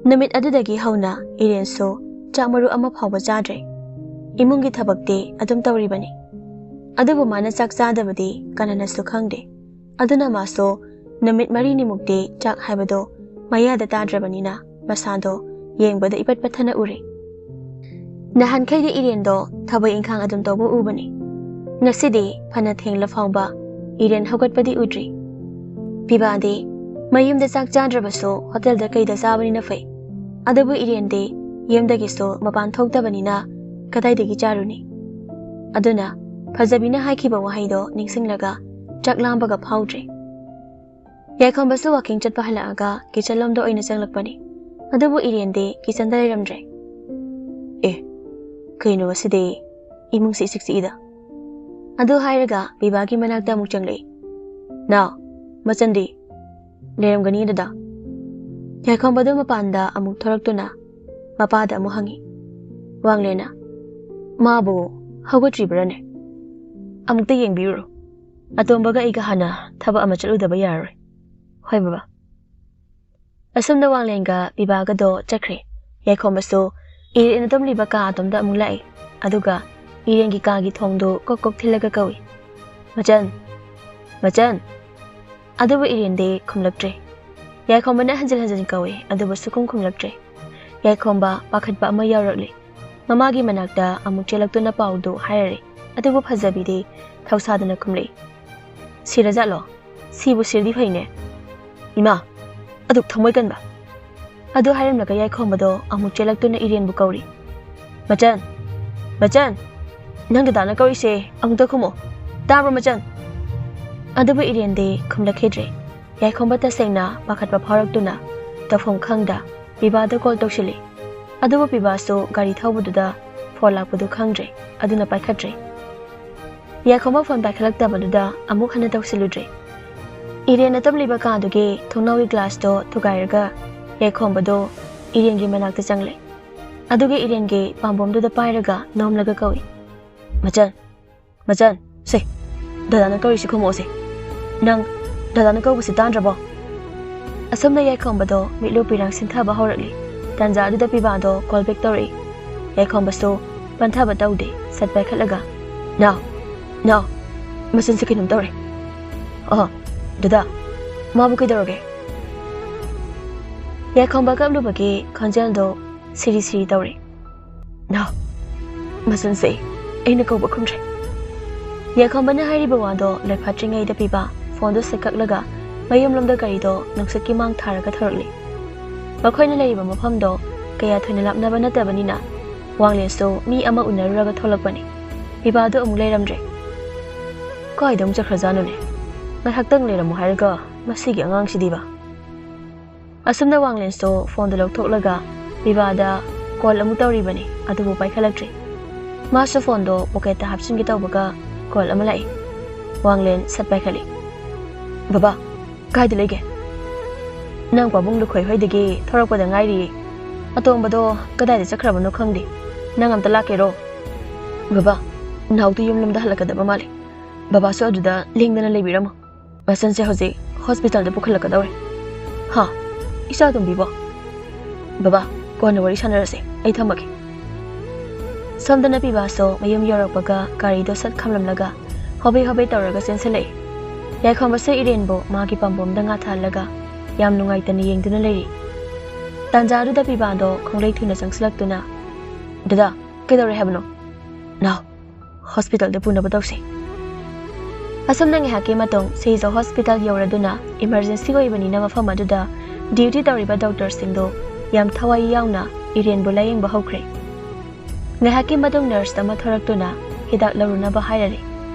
ꯅꯨꯃꯤꯠ ꯑꯗꯨꯗꯒꯤ ꯍꯧꯅ ꯏꯔꯦꯟꯁꯨ ꯆꯥꯛ ꯃꯔꯨ ꯑꯃ ꯐꯥꯎꯕ ꯆꯥꯗ꯭ꯔꯦ꯫ ꯏꯃꯨꯡꯒꯤ ꯊꯕꯛꯇꯤ ꯑꯗꯨꯝ ꯇꯧꯔꯤꯕꯅꯤ꯫ ꯑꯗꯨꯕꯨ ꯃꯥꯅ ꯆꯥꯛ ꯆꯥꯗꯕꯗꯤ ꯀꯅꯥꯅꯁꯨ ꯈꯪꯗꯦ꯫ ꯑꯗꯨꯅ ꯃꯥꯁꯨ ꯅꯨꯃꯤꯠ ꯃꯔꯤꯅꯤꯃꯨꯛꯇꯤ ꯆꯥꯛ ꯍꯥꯏꯕꯗꯣ ꯃꯌꯥꯗ ꯇꯥꯗ꯭ꯔꯕꯅꯤꯅ ꯃꯁꯥꯗꯣ ꯌꯦꯡꯕꯗ ꯏꯄꯠ ꯄꯠꯊꯅ ꯎꯔꯦ꯫ ꯅꯍꯥꯟꯈꯩꯗꯤ ꯏꯔꯦꯟꯗꯣ ꯊꯕꯛ ꯏꯪꯈꯥꯡ ꯑꯗꯨꯝ ꯇꯧꯕ ꯎꯕꯅꯤ꯫ ꯉꯁꯤꯗꯤ ꯐꯅ ꯊꯦꯡꯂ ꯐꯥꯎꯕ ꯏꯔꯦꯟ ꯍꯧꯒꯠꯄꯗꯤ ꯎꯗ꯭ꯔꯤ꯫ ꯄꯤꯕꯥꯗꯤ ꯃꯌꯨꯝꯗ ꯆꯥꯛ ꯆꯥꯗ꯭ꯔꯕꯁꯨ ꯍꯣꯇꯦꯜꯗ ꯀꯩꯗ ꯆꯥꯕꯅꯤꯅ ꯐꯩ꯫ ꯑꯗꯨꯕꯨ ꯏꯔꯦꯟꯗꯤ ꯌꯨꯝꯗꯒꯤꯁꯨ ꯃꯄꯥꯟ ꯊꯣꯛꯇꯕꯅꯤꯅ ꯀꯗꯥꯏꯗꯒꯤ ꯆꯥꯔꯨꯅꯤ? ꯑꯗꯨꯅ ꯐꯖꯕꯤꯅ ꯍꯥꯏꯈꯤꯕ ꯋꯥꯍꯩꯗꯣ ꯅꯤꯡꯁꯤꯡꯂꯒ ꯆꯥꯛ ꯂꯥꯝꯕꯒ ꯐꯥꯎꯗ꯭ꯔꯦ꯫ ꯌꯥꯏꯈꯣꯝꯕꯁꯨ ꯋꯥꯀꯤꯡ ꯆꯠꯄ ꯍꯜꯂꯛꯑꯒ ꯀꯤꯆꯟ ꯂꯣꯝꯗ ꯑꯣꯏꯅ ꯆꯪꯂꯛꯄꯅꯤ꯫ ꯑꯗꯨꯕꯨ ꯏꯔꯦꯟꯗꯤ ꯀꯤꯆꯟꯗ ꯂꯩꯔꯝꯗ꯭ꯔꯦ꯫ "ꯑꯦ, ꯀꯩꯅꯣ ꯉꯁꯤꯗꯤ ꯏꯃꯨꯡꯁꯤ ꯏꯆꯤꯛ ꯆꯤꯛꯏꯗ?" ꯑꯗꯨ ꯍꯥꯏꯔꯒ ꯄꯤꯕꯥꯒꯤ ꯃꯅꯥꯛꯇ ꯑꯃꯨꯛ ꯆꯪꯂꯛꯏ꯫ "ꯅꯥꯎ, ꯃꯆꯟꯗꯤ?" "ꯂꯩꯔꯝꯒꯅꯤ ꯗꯗꯥ꯫" ꯌꯥꯏꯈꯣꯝꯕꯗꯨ ꯃꯄꯥꯟꯗ ꯑꯃꯨꯛ ꯊꯣꯔꯛꯇꯨꯅ ꯃꯄꯥꯗ ꯑꯃꯨꯛ ꯍꯪꯉꯤ꯫ ꯋꯥꯡꯂꯦꯟꯅ, "ꯃꯥꯕꯨ ꯍꯧꯒꯠꯇ꯭ꯔꯤꯕ꯭ꯔꯥꯅꯦ? ꯑꯃꯨꯛꯇ ꯌꯦꯡꯕꯤꯔꯨꯔꯣ꯫ ꯑꯇꯣꯝꯕꯒ ꯑꯩꯒ ꯍꯥꯟꯅ ꯊꯕꯛ ꯑꯃ ꯆꯠꯂꯨꯗꯕ ꯌꯥꯔꯔꯣꯏ꯫" "ꯍꯣꯏ ꯕꯕꯥ꯫" ꯑꯁꯨꯝꯅ ꯋꯥꯡꯂꯦꯟꯒ ꯄꯤꯕꯥꯒꯗꯣ ꯆꯠꯈ꯭ꯔꯦ꯫ ꯌꯥꯏꯈꯣꯝꯕꯁꯨ ꯏꯔꯦꯟ ꯇꯨꯝꯂꯤꯕ ꯀꯥ ꯑꯗꯣꯝꯗ ꯑꯃꯨꯛ ꯂꯥꯛꯏ꯫ ꯑꯗꯨꯒ ꯏꯔꯦꯟꯒꯤ ꯀꯥꯒꯤ ꯊꯣꯡꯗꯨ ꯀꯣꯛ ꯀꯣꯛ ꯊꯤꯜꯂꯒ ꯀꯧꯏ, "ꯃꯆꯟ! ꯃꯆꯟ!" ꯑꯗꯨꯕꯨ ꯏꯔꯦꯟꯗꯤ ꯈꯨꯝꯂꯛꯇ꯭ꯔꯦ꯫ ꯌꯥꯏꯈꯣꯝꯕꯅ ꯍꯟꯖꯤꯟ ꯍꯟꯖꯤꯟ ꯀꯧꯏ, ꯑꯗꯨꯕꯨ ꯁꯨꯈꯨꯝ ꯈꯨꯝꯂꯛꯇ꯭ꯔꯦ꯫ ꯌꯥꯏꯈꯣꯝꯕ ꯄꯥꯈꯠꯄ ꯑꯃ ꯌꯥꯎꯔꯛꯂꯤ꯫ ꯃꯃꯥꯒꯤ ꯃꯅꯥꯛꯇ ꯑꯃꯨꯛ ꯆꯦꯜꯂꯛꯇꯨꯅ ꯄꯥꯎꯗꯨ ꯍꯥꯏꯔꯔꯦ꯫ ꯑꯗꯨꯕꯨ ꯐꯖꯕꯤꯗꯤ ꯊꯧꯁꯥꯗꯅ ꯈꯨꯝꯂꯛꯏ, "ꯁꯤꯔꯖꯥꯠꯂꯣ? ꯁꯤꯕꯨ ꯁꯤꯔꯗꯤ ꯐꯩꯅꯦ꯫ ꯏꯃꯥ, ꯑꯗꯨꯛ ꯊꯃꯣꯏ ꯀꯟꯕ!" ꯑꯗꯨ ꯍꯥꯏꯔꯝꯂꯒ ꯌꯥꯏꯈꯣꯝꯕꯗꯣ ꯑꯃꯨꯛ ꯆꯦꯜꯂꯛꯇꯨꯅ ꯏꯔꯦꯟꯕꯨ ꯀꯧꯔꯤ꯫ "ꯃꯆꯟ! ꯃꯆꯟ! ꯅꯪ ꯗꯗꯥꯅ ꯀꯧꯔꯤꯁꯦ ꯑꯃꯨꯛꯇ ꯈꯨꯝꯃꯣ꯫ ꯇꯥꯕ꯭ꯔꯣ ꯃꯆꯟ?" ꯑꯗꯨꯕꯨ ꯏꯔꯦꯟꯗꯤ ꯈꯨꯝꯂꯛꯈꯤꯗ꯭ꯔꯦ꯫ ꯌꯥꯏꯈꯣꯝꯕ ꯇꯁꯦꯡꯅ ꯄꯥꯈꯠꯄ ꯐꯥꯎꯔꯛꯇꯨꯅ ꯇꯧꯐꯝ ꯈꯪꯗ ꯄꯤꯕꯥꯗ ꯀꯣꯜ ꯇꯧꯁꯤꯜꯂꯤ꯫ ꯑꯗꯨꯕꯨ ꯄꯤꯕꯥꯁꯨ ꯒꯥꯔꯤ ꯊꯧꯕꯗꯨꯗ ꯐꯣꯟ ꯂꯥꯛꯄꯗꯨ ꯈꯪꯗ꯭ꯔꯦ, ꯑꯗꯨꯅ ꯄꯥꯏꯈꯠꯇ꯭ꯔꯦ꯫ ꯌꯥꯏꯈꯣꯝꯕ ꯐꯣꯟ ꯄꯥꯏꯈꯠꯂꯛꯇꯕꯗꯨꯗ ꯑꯃꯨꯛ ꯍꯟꯅ ꯇꯧꯁꯤꯜꯂꯨꯗ꯭ꯔꯦ꯫ ꯏꯔꯦꯟꯅ ꯇꯨꯝꯂꯤꯕ ꯀꯥꯗꯨꯒꯤ ꯊꯣꯡꯅꯥꯎꯒꯤ ꯒ꯭ꯂꯥꯁꯇꯣ ꯊꯨꯒꯥꯏꯔꯒ ꯌꯥꯏꯈꯣꯝꯕꯗꯣ ꯏꯔꯦꯟꯒꯤ ꯃꯅꯥꯛꯇ ꯆꯪꯂꯦ꯫ ꯑꯗꯨꯒ ꯏꯔꯦꯟꯒꯤ ꯄꯥꯝꯕꯣꯝꯗꯨꯗ ꯄꯥꯏꯔꯒ ꯅꯣꯝꯂꯒ ꯀꯧꯏ, "ꯃꯆꯟ! ꯃꯆꯟ! ꯁꯦ, ꯗꯗꯥꯅ ꯀꯧꯔꯤꯁꯤ ꯈꯨꯝꯃꯛꯑꯣꯁꯦ꯫ ꯅꯪ ꯗꯗꯥꯅ ꯀꯧꯕꯁꯤ ꯇꯥꯗ꯭ꯔꯕꯣ?" ꯑꯁꯨꯝꯅ ꯌꯥꯏꯈꯣꯝꯕꯗꯣ ꯃꯤꯠꯂꯨ ꯄꯤꯔꯥꯡ ꯁꯤꯟꯊꯕ ꯍꯧꯔꯛꯂꯤ꯫ ꯇꯥꯟꯖꯥ ꯑꯗꯨꯗ ꯄꯤꯕꯥꯗꯣ ꯀꯣꯜ ꯕꯦꯛ ꯇꯧꯔꯛꯏ꯫ ꯌꯥꯏꯈꯣꯝꯕꯁꯨ ꯄꯟꯊꯕ ꯇꯧꯗꯦ, ꯁꯠ ꯄꯥꯏꯈꯠꯂꯒ, "ꯅꯥꯎ, ꯅꯥꯎ, ꯃꯆꯟꯁꯦ ꯀꯩꯅꯣꯝ ꯇꯧꯔꯦ꯫ ꯑꯣ, ꯗꯗꯥ, ꯃꯥꯕꯨ ꯀꯩꯗꯧꯔꯒꯦ?" ꯌꯥꯏꯈꯣꯝꯕ ꯀꯞꯂꯨꯕꯒꯤ ꯈꯣꯟꯖꯦꯜꯗꯣ ꯁꯤꯔꯤ ꯁꯤꯔꯤ ꯇꯧꯔꯦ꯫ "ꯅꯥꯎ, ꯃꯆꯟꯁꯦ ꯑꯩꯅ ꯀꯧꯕ ꯈꯨꯝꯗ꯭ꯔꯦ꯫" ꯌꯥꯏꯈꯣꯝꯕꯅ ꯍꯥꯏꯔꯤꯕ ꯋꯥꯗꯣ ꯂꯣꯏꯐꯥꯠꯇ꯭ꯔꯤꯉꯩꯗ ꯄꯤꯕꯥ ꯐꯣꯟꯗꯣ ꯁꯠ ꯀꯛꯂꯒ ꯃꯌꯨꯝꯂꯣꯝꯗ ꯒꯥꯔꯤꯗꯣ ꯅꯨꯡꯁꯤꯠꯀꯤ ꯃꯥꯡ ꯊꯥꯔꯒ ꯊꯧꯔꯛꯂꯤ꯫ ꯃꯈꯣꯏꯅ ꯂꯩꯔꯤꯕ ꯃꯐꯝꯗꯣ ꯀꯌꯥ ꯊꯣꯏꯅ ꯂꯥꯞꯅꯕ ꯅꯠꯇꯕꯅꯤꯅ ꯋꯥꯡꯂꯦꯟꯁꯨ ꯃꯤ ꯑꯃ ꯎꯅꯔꯨꯔꯒ ꯊꯣꯛꯂꯛꯄꯅꯤ꯫ ꯄꯤꯕꯥꯗꯣ ꯑꯃꯨꯛ ꯂꯩꯔꯝꯗ꯭ꯔꯦ꯫ "ꯀꯥꯏꯗ ꯑꯃꯨꯛ ꯆꯠꯈ꯭ꯔꯖꯥꯠꯅꯣꯅꯦ? ꯉꯥꯏꯍꯥꯛꯇꯪ ꯂꯩꯔꯝꯃꯣ ꯍꯥꯏꯔꯒ ꯃꯁꯤꯒꯤ ꯑꯉꯥꯡꯁꯤꯗꯤꯕ꯫" ꯑꯁꯨꯝꯅ ꯋꯥꯡꯂꯦꯟꯁꯨ ꯐꯣꯟꯗꯨ ꯂꯧꯊꯣꯛꯂꯒ ꯄꯤꯕꯥꯗ ꯀꯣꯜ ꯑꯃꯨꯛ ꯇꯧꯔꯤꯕꯅꯤ, ꯑꯗꯨꯕꯨ ꯄꯥꯏꯈꯠꯂꯛꯇ꯭ꯔꯤ꯫ ꯃꯥꯁꯨ ꯐꯣꯟꯗꯣ ꯄꯣꯀꯦꯠꯇ ꯍꯥꯞꯆꯤꯟꯒꯦ ꯇꯧꯕꯒ ꯀꯣꯜ ꯑꯃ ꯂꯥꯛꯏ꯫ ꯋꯥꯡꯂꯦꯟ ꯁꯠ ꯄꯥꯏꯈꯠꯂꯤ꯫ "ꯕꯕꯥ, ꯀꯥꯏꯗ ꯂꯩꯒꯦ?" "ꯅꯪ ꯄꯥꯕꯨꯡ ꯂꯨꯈꯣꯏ ꯍꯣꯏꯗꯒꯤ ꯊꯣꯔꯛꯄꯗ ꯉꯥꯏꯔꯤꯌꯦ꯫ ꯑꯇꯣꯝꯕꯗꯣ ꯀꯗꯥꯏꯗ ꯆꯠꯈ꯭ꯔꯕꯅꯣ ꯈꯪꯗꯦ꯫ ꯅꯪ ꯑꯝꯇ ꯂꯥꯛꯀꯦꯔꯣ?" "ꯕꯕꯥ, ꯅꯥꯎꯗꯨ ꯌꯨꯝꯂꯣꯝꯗ ꯍꯜꯂꯛꯀꯗꯕ ꯃꯥꯜꯂꯤ꯫ ꯕꯕꯥꯁꯨ ꯑꯗꯨꯗ ꯂꯦꯡꯗꯅ ꯂꯩꯕꯤꯔꯝꯃꯣ꯫ ꯃꯆꯟꯁꯦ ꯍꯧꯖꯤꯛ ꯍꯣꯁꯄꯤꯇꯥꯜꯗ ꯄꯨꯈꯠꯂꯛꯀꯗꯧꯔꯦ꯫" "ꯍꯥ? ꯏꯆꯥ ꯇꯣꯝꯕꯤꯕꯣ?" "ꯕꯕꯥ, ꯀꯣꯟꯅ ꯋꯥꯔꯤ ꯁꯥꯟꯅꯔꯁꯦ, ꯑꯩ ꯊꯝꯃꯒꯦ꯫" ꯁꯣꯝꯗꯅ ꯄꯤꯕꯥꯁꯨ ꯃꯌꯨꯝ ꯌꯧꯔꯛꯄꯒ ꯒꯥꯔꯤꯗꯣ ꯁꯠ ꯈꯥꯝꯂꯝꯂꯒ ꯍꯣꯕꯦ ꯍꯣꯕꯦ ꯇꯧꯔꯒ ꯆꯦꯟꯁꯤꯜꯂꯛꯏ꯫ ꯌꯥꯏꯈꯣꯝꯕꯁꯨ ꯏꯔꯦꯟꯕꯨ ꯃꯥꯒꯤ ꯄꯥꯝꯕꯣꯝꯗ ꯉꯥ ꯊꯥꯍꯜꯂꯒ ꯌꯥꯝ ꯅꯨꯡꯉꯥꯏꯇꯅ ꯌꯦꯡꯗꯨꯅ ꯂꯩꯔꯤ꯫ ꯇꯥꯟꯖꯥꯗꯨꯗ ꯄꯤꯕꯥꯗꯣ ꯈꯣꯡꯂꯩ ꯊꯨꯅ ꯆꯪꯁꯤꯜꯂꯛꯇꯨꯅ, "ꯗꯗꯥ, ꯀꯩꯗꯧꯔꯦ ꯍꯥꯏꯕꯅꯣ?" "ꯅꯥꯎ, ꯍꯣꯁꯄꯤꯇꯥꯜꯗ ꯄꯨꯅꯕ ꯇꯧꯁꯤ꯫" ꯑꯁꯨꯝꯅ ꯉꯥꯏꯍꯥꯛꯀꯤ ꯃꯇꯨꯡ ꯁꯤꯖꯣ ꯍꯣꯁꯄꯤꯇꯥꯜ ꯌꯧꯔꯗꯨꯅ ꯏꯃꯔꯖꯦꯟꯁꯤ ꯑꯣꯏꯕꯅꯤꯅ ꯃꯐꯝ ꯑꯗꯨꯗ ꯗ꯭ꯌꯨꯇꯤ ꯇꯧꯔꯤꯕ ꯗꯣꯛꯇꯔꯁꯤꯡꯗꯨ ꯌꯥꯝ ꯊꯋꯥꯏ ꯌꯥꯎꯅ ꯏꯔꯦꯟꯕꯨ ꯂꯥꯌꯦꯡꯕ ꯍꯧꯈ꯭ꯔꯦ꯫ ꯉꯥꯏꯍꯥꯛꯀꯤ ꯃꯇꯨꯡ ꯅꯔꯁ ꯑꯃ ꯊꯣꯔꯛꯇꯨꯅ ꯍꯤꯗꯥꯛ ꯂꯧꯔꯨꯅꯕ ꯍꯥꯏꯔꯔꯤ꯫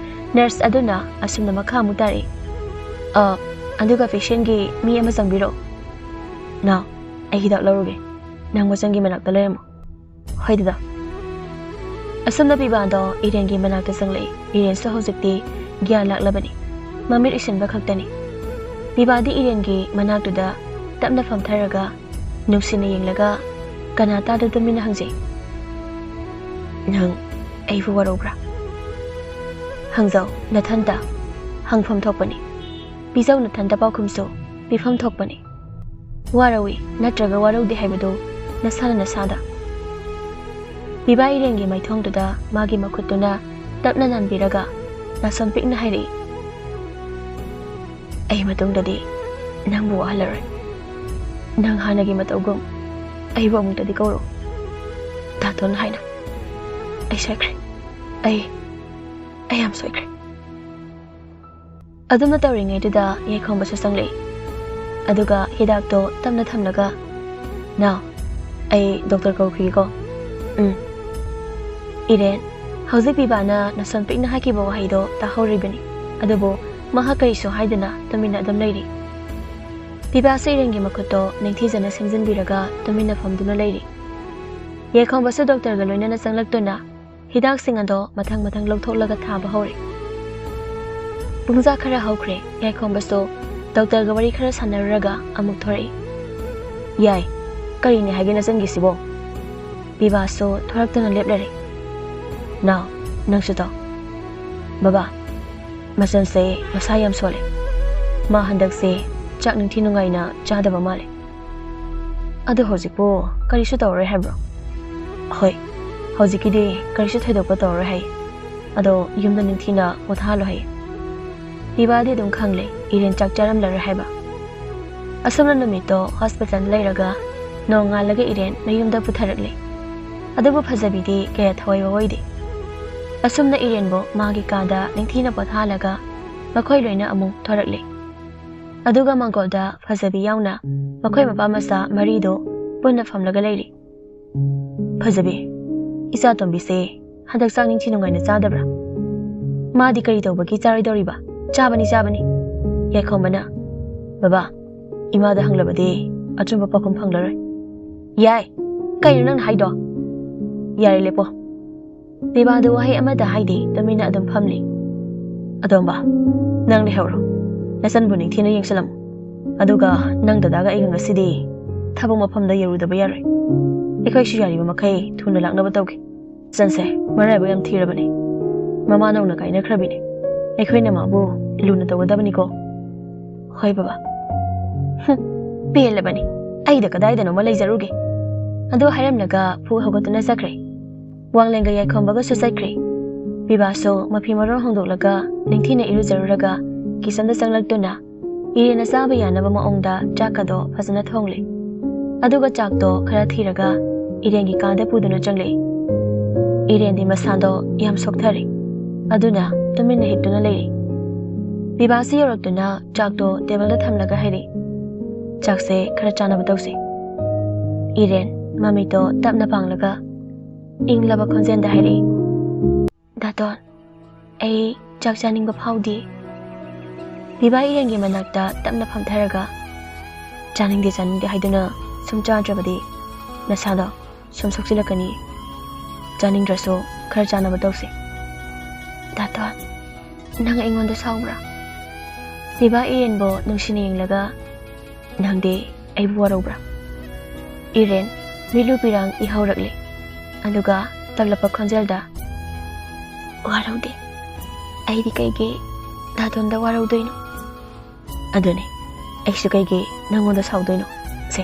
ꯅꯔꯁ ꯑꯗꯨꯅ ꯑꯁꯨꯝꯅ ꯃꯈꯥ ꯑꯃꯨꯛ ꯇꯥꯔꯛꯏ, "ꯑ, ꯑꯗꯨꯒ ꯄꯦꯁꯦꯟꯒꯤ ꯃꯤ ꯑꯃ ꯆꯪꯕꯤꯔꯣ꯫ ꯅꯥꯎ, ꯑꯩ ꯍꯤꯗꯥꯛ ꯂꯧꯔꯨꯒꯦ꯫ ꯅꯪ ꯃꯆꯟꯒꯤ ꯃꯅꯥꯛꯇ ꯂꯩꯔꯝꯃꯣ꯫" "ꯍꯣꯏ ꯗꯗꯥ꯫" ꯑꯁꯨꯝꯅ ꯄꯤꯕꯥꯗꯣ ꯏꯔꯦꯟꯒꯤ ꯃꯅꯥꯛꯇ ꯆꯪꯂꯛꯏ꯫ ꯏꯔꯦꯟꯁꯨ ꯍꯧꯖꯤꯛꯇꯤ ꯒ꯭ꯌꯥꯟ ꯂꯥꯛꯂꯕꯅꯤ꯫ ꯃꯃꯤꯠ ꯎꯏꯁꯤꯟꯕ ꯈꯛꯇꯅꯤ꯫ ꯄꯤꯕꯥꯗꯤ ꯏꯔꯦꯟꯒꯤ ꯃꯅꯥꯛꯇꯨꯗ ꯇꯞꯅ ꯐꯝꯊꯔꯒ ꯅꯨꯡꯁꯤꯅ ꯌꯦꯡꯂꯒ ꯀꯅꯥ ꯇꯥꯗ ꯇꯨꯃꯤꯟꯅ ꯍꯪꯖꯩ, "ꯅꯪ ꯑꯩꯕꯨ ꯋꯥꯔꯧꯕ꯭ꯔꯥ?" "ꯍꯪꯖꯧ ꯅꯊꯟꯇ, ꯍꯪꯐꯝ ꯊꯣꯛꯄꯅꯤ꯫ ꯄꯤꯖꯧ ꯅꯊꯟꯇ ꯄꯥꯎꯈꯨꯝꯁꯨ, ꯄꯤꯐꯝ ꯊꯣꯛꯄꯅꯤ꯫ ꯋꯥꯔꯧꯏ ꯅꯠꯇ꯭ꯔꯒ ꯋꯥꯔꯧꯗꯦ ꯍꯥꯏꯕꯗꯨ ꯅꯁꯥꯅ ꯅꯁꯥꯗ꯫ ꯄꯤꯕꯥ ꯏꯔꯦꯟꯒꯤ ꯃꯥꯏꯊꯣꯡꯗꯨꯗ ꯃꯥꯒꯤ ꯃꯈꯨꯠꯇꯨꯅ ꯇꯞꯅ ꯅꯥꯟꯕꯤꯔꯒ ꯅꯥꯁꯣꯟ ꯄꯤꯛꯅ ꯍꯥꯏꯔꯛꯏ, "ꯑꯩ ꯃꯇꯨꯡꯗꯗꯤ ꯅꯪꯕꯨ ꯋꯥꯍꯜꯂꯔꯣꯏ꯫ ꯅꯪ ꯍꯥꯟꯅꯒꯤ ꯃꯇꯧꯒꯨꯝ ꯑꯩꯕꯨ ꯑꯃꯨꯛꯇꯗꯤ ꯀꯧꯔꯛꯎ, ꯗꯥꯇꯣꯟ ꯍꯥꯏꯅ꯫ ꯑꯩ ꯁꯣꯏꯈ꯭ꯔꯦ꯫ ꯑꯩ, ꯑꯩ ꯌꯥꯝ ꯁꯣꯏꯈ꯭ꯔꯦ"꯫ ꯑꯗꯨꯝꯅ ꯇꯧꯔꯤꯉꯩꯗꯨꯗ ꯌꯥꯏꯈꯣꯝꯕꯁꯨ ꯆꯪꯂꯛꯏ꯫ ꯑꯗꯨꯒ ꯍꯤꯗꯥꯛꯇꯣ ꯇꯞꯅ ꯊꯝꯂꯒ, "ꯅꯥꯎ, ꯑꯩ ꯗꯣꯛꯇꯔ ꯀꯧꯈꯤꯒꯦꯀꯣ꯫ ꯎꯝ꯫ ꯏꯔꯦꯟ, ꯍꯧꯖꯤꯛ ꯄꯤꯕꯥꯅ ꯅꯁꯣꯟ ꯄꯤꯛꯅ ꯍꯥꯏꯈꯤꯕ ꯋꯥꯍꯩꯗꯣ ꯇꯥꯍꯧꯔꯤꯕꯅꯤ꯫ ꯑꯗꯨꯕꯨ ꯃꯍꯥꯛ ꯀꯔꯤꯁꯨ ꯍꯥꯏꯗꯅ ꯇꯨꯃꯤꯟꯅ ꯑꯗꯨꯝ ꯂꯩꯔꯤ"꯫ ꯄꯤꯕꯥꯁꯨ ꯏꯔꯦꯟꯒꯤ ꯃꯈꯨꯠꯇꯣ ꯅꯤꯡꯊꯤꯖꯅ ꯁꯦꯝꯖꯤꯟꯕꯤꯔꯒ ꯇꯨꯃꯤꯟꯅ ꯐꯝꯗꯨꯅ ꯂꯩꯔꯤ꯫ ꯌꯥꯏꯈꯣꯝꯕꯁꯨ ꯗꯣꯛꯇꯔꯒ ꯂꯣꯏꯅꯅ ꯆꯪꯂꯛꯇꯨꯅ ꯍꯤꯗꯥꯛꯁꯤꯡ ꯑꯗꯣ ꯃꯊꯪ ꯃꯊꯪ ꯂꯧꯊꯣꯛꯂꯒ ꯊꯥꯕ ꯍꯧꯔꯦ꯫ ꯄꯨꯡꯖꯥ ꯈꯔ ꯍꯧꯈ꯭ꯔꯦ꯫ ꯌꯥꯏꯈꯣꯝꯕꯁꯨ ꯗꯣꯛꯇꯔꯒ ꯋꯥꯔꯤ ꯈꯔ ꯁꯥꯟꯅꯔꯨꯔꯒ ꯑꯃꯨꯛ ꯊꯣꯔꯛꯏ꯫ "ꯌꯥꯏ, ꯀꯔꯤꯅꯤ ꯍꯥꯏꯒꯦ ꯅꯆꯟꯒꯤꯁꯤꯕꯣ?" ꯄꯤꯕꯥꯁꯨ ꯊꯣꯔꯛꯇꯨꯅ ꯂꯦꯞꯂꯔꯦ꯫ "ꯅꯥꯎ, ꯅꯪꯁꯨ ꯇꯧ"꯫ "ꯕꯕꯥ, ꯃꯆꯟꯁꯦ ꯃꯁꯥ ꯌꯥꯝ ꯁꯣꯜꯂꯦ꯫ ꯃꯥ ꯍꯟꯗꯛꯁꯦ ꯆꯥꯛ ꯅꯤꯡꯊꯤ ꯅꯨꯡꯉꯥꯏꯅ ꯆꯥꯗꯕ ꯃꯥꯜꯂꯦ"꯫ "ꯑꯗꯨ ꯍꯧꯖꯤꯛꯄꯨ ꯀꯔꯤꯁꯨ ꯇꯧꯔꯔꯣꯏ ꯍꯥꯏꯕ꯭ꯔꯣ?" "ꯍꯣꯏ, ꯍꯧꯖꯤꯛꯀꯤꯗꯤ ꯀꯔꯤꯁꯨ ꯊꯣꯏꯗꯣꯛꯄ ꯇꯧꯔꯔꯣꯏ ꯍꯥꯏ꯫ ꯑꯗꯣ ꯌꯨꯝꯗ ꯅꯤꯡꯊꯤꯅ ꯄꯣꯊꯥꯍꯜꯂꯣ ꯍꯥꯏ"꯫ ꯄꯤꯕꯥꯗꯤ ꯑꯗꯨꯝ ꯈꯪꯂꯦ ꯏꯔꯦꯟ ꯆꯥꯛ ꯆꯥꯔꯝꯂꯔꯣꯏ ꯍꯥꯏꯕ꯫ ꯑꯁꯨꯝꯅ ꯅꯨꯃꯤꯠꯇꯣ ꯍꯣꯁꯄꯤꯇꯥꯜꯗ ꯂꯩꯔꯒ ꯅꯣꯡꯉꯥꯜꯂꯒ ꯏꯔꯦꯟ ꯃꯌꯨꯝꯗ ꯄꯨꯊꯔꯛꯂꯦ꯫ ꯑꯗꯨꯕꯨ ꯐꯖꯕꯤꯗꯤ ꯀꯌꯥ ꯊꯋꯥꯏ ꯋꯥꯑꯣꯏꯗꯦ꯫ ꯑꯁꯨꯝꯅ ꯏꯔꯦꯟꯕꯨ ꯃꯥꯒꯤ ꯀꯥꯗ ꯅꯤꯡꯊꯤꯅ ꯄꯣꯊꯥꯍꯜꯂꯒ ꯃꯈꯣꯏ ꯂꯣꯏꯅ ꯑꯃꯨꯛ ꯊꯣꯔꯛꯂꯦ꯫ ꯑꯗꯨꯒ ꯃꯥꯡꯒꯣꯜꯗ ꯐꯖꯕꯤ ꯌꯥꯎꯅ ꯃꯈꯣꯏ ꯃꯄꯥ ꯃꯆꯥ ꯃꯔꯤꯗꯣ ꯄꯨꯟꯅ ꯐꯝꯂꯒ ꯂꯩꯔꯤ꯫ "ꯐꯖꯕꯤ, ꯏꯆꯥ ꯇꯣꯝꯕꯤꯁꯦ ꯍꯟꯗꯛ ꯆꯥꯛ ꯅꯤꯡꯊꯤ ꯅꯨꯡꯉꯥꯏꯅ ꯆꯥꯗꯕ꯭ꯔꯥ? ꯃꯥꯗꯤ ꯀꯔꯤ ꯇꯧꯕꯒꯤ ꯆꯥꯔꯣꯏꯗꯧꯔꯤꯕ? ꯆꯥꯕꯅꯤ, ꯆꯥꯕꯅꯤ"꯫ ꯌꯥꯏꯈꯣꯝꯕꯅ, "ꯕꯕꯥ, ꯏꯃꯥꯗ ꯍꯪꯂꯕꯗꯤ ꯑꯆꯨꯝꯕ ꯄꯥꯎꯈꯨꯝ ꯐꯪꯂꯔꯣꯏ"꯫ "ꯌꯥꯏ, ꯀꯩꯅꯣ ꯅꯪꯅ ꯍꯥꯏꯗꯣ?" "ꯌꯥꯔꯦ, ꯂꯦꯞꯄꯣ"꯫ ꯄꯤꯕꯥꯗꯨ ꯋꯥꯍꯩ ꯑꯃꯠꯇ ꯍꯥꯏꯗꯦ, ꯇꯨꯃꯤꯟꯅ ꯑꯗꯨꯝ ꯐꯝꯂꯤ꯫ "ꯑꯇꯣꯝꯕ, ꯅꯪ ꯂꯩꯍꯧꯔꯣ꯫ ꯅꯆꯟꯕꯨ ꯅꯤꯡꯊꯤꯅ ꯌꯦꯡꯁꯤꯜꯂꯝꯃꯨ꯫ ꯑꯗꯨꯒ ꯅꯪ ꯗꯗꯥꯒ ꯑꯩꯒ ꯉꯁꯤꯗꯤ ꯊꯕꯛ ꯃꯐꯝꯗ ꯌꯧꯔꯨꯗꯕ ꯌꯥꯔꯣꯏ꯫ ꯑꯩꯈꯣꯏꯁꯨ ꯌꯥꯔꯤꯕ ꯃꯈꯩ ꯊꯨꯅ ꯂꯥꯛꯅꯕ ꯇꯧꯒꯦ꯫ ꯏꯆꯟꯁꯦ ꯃꯔꯥꯏꯕꯛ ꯌꯥꯝ ꯊꯤꯔꯕꯅꯤ꯫ ꯃꯃꯥ ꯅꯧꯅ ꯀꯥꯏꯅꯈ꯭ꯔꯕꯤꯅꯤ꯫ ꯑꯩꯈꯣꯏꯅ ꯃꯥꯕꯨ ꯂꯨꯅ ꯇꯧꯒꯗꯕꯅꯤꯀꯣ"꯫ "ꯍꯣꯏ ꯕꯕꯥ"꯫ "ꯍꯨꯝ, ꯄꯦꯜꯂꯕꯅꯤ꯫ ꯑꯩꯗ ꯀꯗꯥꯏꯗꯅꯣꯃ ꯂꯩꯖꯔꯨꯒꯦ"꯫ ꯑꯗꯨ ꯍꯥꯏꯔꯝꯂꯒ ꯐꯨ ꯍꯧꯒꯠꯇꯨꯅ ꯆꯠꯈ꯭ꯔꯦ꯫ ꯋꯥꯡꯂꯦꯟꯒ ꯌꯥꯏꯈꯣꯝꯕꯒꯁꯨ ꯆꯠꯈ꯭ꯔꯦ꯫ ꯕꯤꯕꯥꯁꯨ ꯃꯐꯤ ꯃꯔꯣꯟ ꯍꯣꯡꯗꯣꯛꯂꯒ ꯅꯤꯡꯊꯤꯅ ꯏꯔꯨꯖꯔꯨꯔꯒ ꯀꯤꯆꯟꯗ ꯆꯪꯂꯛꯇꯨꯅ ꯏꯔꯦꯟꯅ ꯆꯥꯕ ꯌꯥꯅꯕ ꯃꯑꯣꯡꯗ ꯆꯥꯛꯀꯗꯣ ꯐꯖꯅ ꯊꯣꯡꯂꯦ꯫ ꯑꯗꯨꯒ ꯆꯥꯛꯇꯣ ꯈꯔ ꯊꯤꯔꯒ ꯏꯔꯦꯟꯒꯤ ꯀꯥꯗ ꯄꯨꯗꯨꯅ ꯆꯪꯂꯛꯏ꯫ ꯏꯔꯦꯟꯗꯤ ꯃꯁꯥꯗꯣ ꯌꯥꯝ ꯁꯣꯛꯊꯔꯦ꯫ ꯑꯗꯨꯅ ꯇꯨꯃꯤꯟꯅ ꯍꯤꯞꯇꯨꯅ ꯂꯩꯔꯤ꯫ ꯕꯤꯕꯥꯁꯤ ꯌꯧꯔꯛꯇꯨꯅ ꯆꯥꯛꯇꯣ ꯇꯦꯕꯜꯗ ꯊꯝꯂꯒ ꯍꯥꯏꯔꯛꯏ, "ꯆꯥꯛꯁꯦ ꯈꯔ ꯆꯥꯅꯕ ꯇꯧꯁꯤ꯫" ꯏꯔꯦꯟ ꯃꯃꯤꯠꯇꯣ ꯇꯞꯅ ꯄꯥꯡꯂꯒ ꯏꯪꯂꯕ ꯈꯣꯟꯖꯦꯜꯗ ꯍꯥꯏꯔꯛꯏ, "ꯗꯥꯇꯣꯟ, ꯑꯩ ꯆꯥꯛ ꯆꯥꯅꯤꯡꯕ ꯐꯥꯎꯗꯦ꯫" ꯕꯤꯕꯥ ꯏꯔꯦꯟꯒꯤ ꯃꯅꯥꯛꯇ ꯇꯞꯅ ꯐꯝꯊꯔꯒ, "ꯆꯥꯅꯤꯡꯗꯦ ꯆꯥꯅꯤꯡꯗꯦ ꯍꯥꯏꯗꯨꯅ ꯁꯨꯝ ꯆꯥꯗ꯭ꯔꯕꯗꯤ ꯅꯁꯥꯗꯣ ꯁꯨꯝ ꯁꯣꯛꯆꯤꯜꯂꯛꯀꯅꯤ꯫ ꯆꯥꯅꯤꯡꯗ꯭ꯔꯁꯨ ꯈꯔ ꯆꯥꯅꯕ ꯇꯧꯁꯦ꯫" "ꯗꯥꯇꯣꯟ, ꯅꯪ ꯑꯩꯉꯣꯟꯗ ꯁꯥꯎꯕ꯭ꯔꯥ?" ꯕꯤꯕꯥ ꯏꯔꯦꯟꯕꯨ ꯅꯨꯡꯁꯤꯅ ꯌꯦꯡꯂꯒ, "ꯅꯪꯗꯤ ꯑꯩꯕꯨ ꯋꯥꯔꯧꯕ꯭ꯔꯥ?" ꯏꯔꯦꯟ ꯃꯤꯠꯂꯨ ꯄꯤꯔꯥꯡ ꯏꯍꯧꯔꯛꯂꯦ꯫ ꯑꯗꯨꯒ ꯇꯞꯂꯞꯄ ꯈꯣꯟꯖꯦꯜꯗ, "ꯋꯥꯔꯧꯗꯦ꯫ ꯑꯩꯗꯤ ꯀꯩꯒꯤ ꯗꯥꯇꯣꯟꯗ ꯋꯥꯔꯧꯗꯣꯏꯅꯣ?" "ꯑꯗꯨꯅꯤ, ꯑꯩꯁꯨ ꯀꯩꯒꯤ ꯅꯪꯉꯣꯟꯗ ꯁꯥꯎꯗꯣꯏꯅꯣ? ꯁꯦ,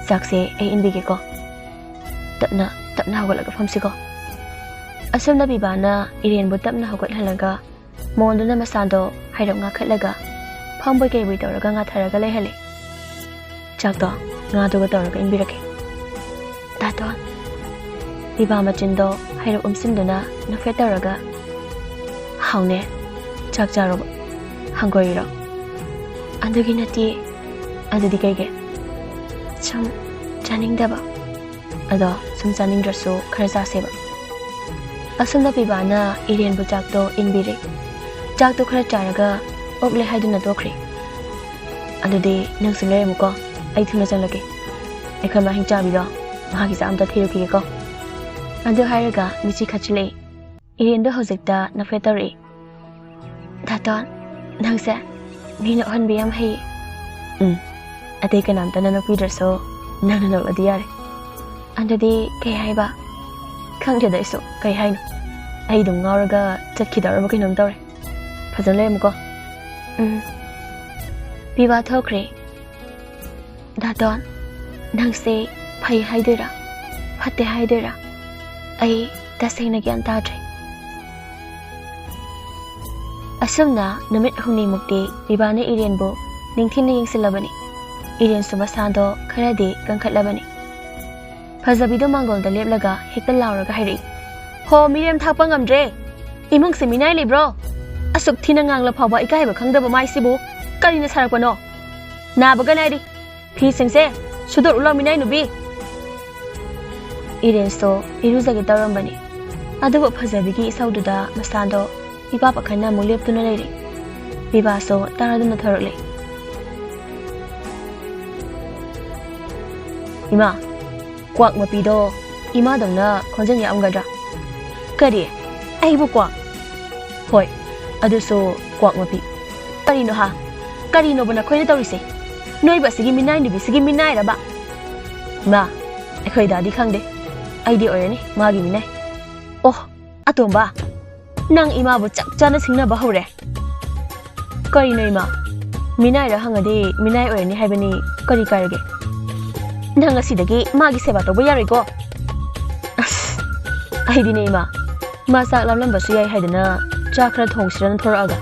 ꯆꯥꯛꯁꯦ ꯑꯩ ꯏꯟꯕꯤꯒꯦꯀꯣ꯫ ꯇꯞꯅ, ꯇꯞꯅ ꯍꯧꯒꯠꯂꯒ ꯐꯝꯁꯤꯀꯣ꯫" ꯑꯁꯨꯝꯅ ꯕꯤꯕꯥꯅ ꯏꯔꯦꯟꯕꯨ ꯇꯞꯅ ꯍꯧꯒꯠꯍꯜꯂꯒ ꯃꯣꯟꯗꯨꯅ ꯃꯁꯥꯗꯣ ꯍꯥꯏꯔꯞ ꯉꯥꯈꯠꯂꯒ ꯐꯝꯕꯣꯏ ꯀꯩꯕꯣꯏ ꯇꯧꯔꯒ ꯉꯥꯊꯔꯒ ꯂꯩꯍꯜꯂꯦ꯫ "ꯆꯥꯛꯇꯣ ꯉꯥꯗꯨꯒ ꯇꯧꯔꯒ ꯏꯟꯕꯤꯔꯛꯀꯦ꯫" "ꯗꯥꯇꯣꯟ꯫" ꯕꯤꯕꯥ ꯃꯆꯤꯟꯗꯣ ꯍꯥꯏꯔꯞ ꯎꯝꯁꯤꯟꯗꯨꯅ ꯅꯣꯛꯐꯦꯠ ꯇꯧꯔꯒ, "ꯍꯥꯎꯅꯦ, ꯆꯥꯛ ꯆꯥꯔꯣꯕ꯫ ꯍꯪꯒꯣꯏꯔꯤꯔꯣ?" "ꯑꯗꯨꯒꯤ ꯅꯠꯇꯦ꯫" "ꯑꯗꯨꯗꯤ ꯀꯩꯒꯤ?" "ꯁꯨꯝ ꯆꯥꯅꯤꯡꯗꯕ꯫" "ꯑꯗꯣ ꯁꯨꯝ ꯆꯥꯅꯤꯡꯗ꯭ꯔꯁꯨ ꯈꯔ ꯆꯥꯁꯦꯕ꯫" ꯑꯁꯨꯝꯅ ꯕꯤꯕꯥꯅ ꯏꯔꯦꯟꯕꯨ ꯆꯥꯛꯇꯣ ꯏꯟꯕꯤꯔꯦ꯫ ꯆꯥꯛꯇꯣ ꯈꯔ ꯆꯥꯔꯒ ꯑꯣꯛꯂꯦ ꯍꯥꯏꯗꯨꯅ ꯇꯣꯛꯈ꯭ꯔꯦ꯫ "ꯑꯗꯨꯗꯤ ꯅꯪꯁꯨ ꯂꯩꯔꯝꯃꯨꯀꯣ, ꯑꯩ ꯊꯨꯅ ꯆꯪꯂꯛꯀꯦ꯫ ꯑꯩꯈꯣꯏ ꯃꯥ ꯍꯤꯡꯆꯥꯕꯤꯗꯣ ꯃꯥꯒꯤ ꯆꯥꯛ ꯑꯝꯇ ꯊꯤꯔꯨꯈꯤꯒꯦꯀꯣ꯫" ꯑꯗꯨ ꯍꯥꯏꯔꯒ ꯃꯤꯠꯁꯤ ꯈꯠꯆꯤꯜꯂꯛꯏ꯫ ꯏꯔꯦꯟꯗꯣ ꯍꯧꯖꯤꯛꯇ ꯅꯣꯛꯐꯦꯠ ꯇꯧꯔꯛꯏ꯫ "ꯗꯥꯇꯣꯟ, ꯅꯪꯁꯦ ꯃꯤ ꯅꯣꯛꯍꯟꯕ ꯌꯥꯝ ꯍꯩ꯫" "ꯎꯝ, ꯑꯇꯩ ꯀꯅꯥꯝꯇꯅ ꯅꯣꯛꯄꯤꯗ꯭ꯔꯁꯨ ꯅꯪꯅ ꯅꯣꯛꯂꯗꯤ ꯌꯥꯔꯦ꯫" "ꯑꯗꯨꯗꯤ ꯀꯩ ꯍꯥꯏꯕ?" "ꯈꯪꯗꯦꯗ ꯑꯩꯁꯨ ꯀꯩ ꯍꯥꯏꯅꯣ꯫ ꯑꯩ ꯑꯗꯨꯝ ꯉꯥꯎꯔꯒ ꯆꯠꯈꯤꯗꯧꯔꯕ ꯀꯩꯅꯣꯝ ꯇꯧꯔꯦ꯫ ꯐꯖꯅ ꯂꯩꯔꯝꯃꯨꯀꯣ꯫" "ꯎꯝ꯫" ꯕꯤꯕꯥ ꯊꯣꯛꯈ꯭ꯔꯦ꯫ "ꯗꯥꯇꯣꯟ, ꯅꯪꯁꯦ ꯐꯩ ꯍꯥꯏꯗꯣꯏꯔꯥ?" ꯐꯠꯇꯦ ꯍꯥꯏꯗꯣꯏꯔꯥ? ꯑꯩ ꯇꯁꯦꯡꯅ ꯒ꯭ꯌꯥꯟ ꯇꯥꯗ꯭ꯔꯦ꯫ ꯑꯁꯨꯝꯅ ꯅꯨꯃꯤꯠ ꯍꯨꯝꯅꯤꯃꯨꯛꯇꯤ ꯕꯤꯚꯥꯅ ꯏꯔꯦꯟꯕꯨ ꯅꯤꯡꯊꯤꯅ ꯌꯦꯡꯁꯤꯜꯂꯕꯅꯤ꯫ ꯏꯔꯦꯟꯁꯨ ꯃꯁꯥꯗꯣ ꯈꯔꯗꯤ ꯀꯟꯈꯠꯂꯕꯅꯤ꯫ ꯐꯖꯕꯤꯗꯣ ꯃꯥꯡꯒꯣꯜꯗ ꯂꯦꯞꯂꯒ ꯍꯦꯛꯇ ꯂꯥꯎꯔꯒ ꯍꯥꯏꯔꯛꯏ, "ꯍꯣ, ꯃꯤꯔꯦꯝ ꯊꯥꯛꯄ ꯉꯝꯗ꯭ꯔꯦ! ꯏꯃꯨꯡꯁꯦ ꯃꯤꯅꯥꯏ ꯂꯩꯕ꯭ꯔꯣ? ꯑꯁꯨꯛ ꯊꯤꯅ ꯉꯥꯡꯂ ꯐꯥꯎꯕ ꯏꯀꯥꯏꯕ ꯈꯪꯗꯕ ꯃꯥꯏꯁꯤꯕꯨ ꯀꯔꯤꯅ ꯁꯥꯔꯛꯄꯅꯣ? ꯅꯥꯕꯒ ꯅꯥꯏꯔꯤ꯫ ꯐꯤꯁꯤꯡꯁꯦ ꯁꯨꯗꯣꯛꯎ ꯂꯥꯎ, ꯃꯤꯅꯥꯏ ꯅꯨꯄꯤ!" ꯏꯔꯦꯟꯁꯇꯣ ꯏꯔꯨꯖꯒꯦ ꯇꯧꯔꯝꯕꯅꯤ, ꯑꯗꯨꯕꯨ ꯐꯖꯕꯤꯒꯤ ꯏꯁꯧꯗꯨꯗ ꯃꯁꯥꯗꯣ ꯏꯄꯥ ꯄꯥꯈꯠꯅ ꯑꯃꯨꯛ ꯂꯦꯞꯇꯨꯅ ꯂꯩꯔꯦ꯫ ꯕꯤꯚꯥꯁꯨ ꯇꯥꯔꯗꯨꯅ ꯊꯣꯔꯛꯂꯦ꯫ "ꯏꯃꯥ, ꯀ꯭ꯋꯥꯛ ꯃꯄꯤꯗꯣ ꯏꯃꯥꯗꯧꯅ ꯈꯣꯟꯖꯦꯜ ꯌꯥꯝꯒꯗ꯭ꯔꯥ?" "ꯀꯔꯤ? ꯑꯩꯕꯨ ꯀ꯭ꯋꯥꯛ?" "ꯍꯣꯏ, ꯑꯗꯨꯁꯨ ꯀ꯭ꯋꯥꯛ ꯃꯄꯤ꯫ ꯀꯔꯤꯅꯣ ꯍꯥ? ꯀꯔꯤꯅꯣꯕ ꯅꯈꯣꯏꯅ ꯇꯧꯔꯤꯁꯦ? ꯅꯣꯏꯕꯨ ꯑꯁꯤꯒꯤ ꯃꯤꯅꯥꯏ ꯅꯨꯄꯤꯁꯤꯒꯤ ꯃꯤꯅꯥꯏꯔꯕ?" "ꯏꯃꯥ, ꯑꯩꯈꯣꯏ ꯗꯥꯗꯤ ꯈꯪꯗꯦ꯫ ꯑꯩꯗꯤ ꯑꯣꯏꯔꯅꯤ ꯃꯥꯒꯤ ꯃꯤꯅꯥꯏ꯫" "ꯑꯣ, ꯑꯇꯣꯝꯕ, ꯅꯪ ꯏꯃꯥꯕꯨ ꯆꯞ ꯆꯥꯅ ꯁꯤꯡꯅꯕ ꯍꯧꯔꯦ꯫" "ꯀꯔꯤꯅꯣ ꯏꯃꯥ? ꯃꯤꯅꯥꯏꯔ ꯍꯪꯉꯗꯤ ꯃꯤꯅꯥꯏ ꯑꯣꯏꯔꯅꯤ ꯍꯥꯏꯕꯅꯤ, ꯀꯔꯤ ꯀꯥꯏꯔꯒꯦ? ꯅꯪ ꯉꯁꯤꯗꯒꯤ ꯃꯥꯒꯤ ꯁꯦꯕꯥ ꯇꯧꯕ ꯌꯥꯔꯣꯏꯀꯣ?" "ꯑꯁ, ꯑꯩꯗꯤꯅꯦ ꯏꯃꯥ, ꯃꯥ ꯆꯥꯛ ꯂꯥꯝꯂꯝꯕꯁꯨ ꯌꯥꯏ ꯍꯥꯏꯗꯅ ꯆꯥꯛ ꯈꯔ ꯊꯣꯡꯁꯤꯔꯅ ꯊꯣꯔꯛꯑꯒ꯫"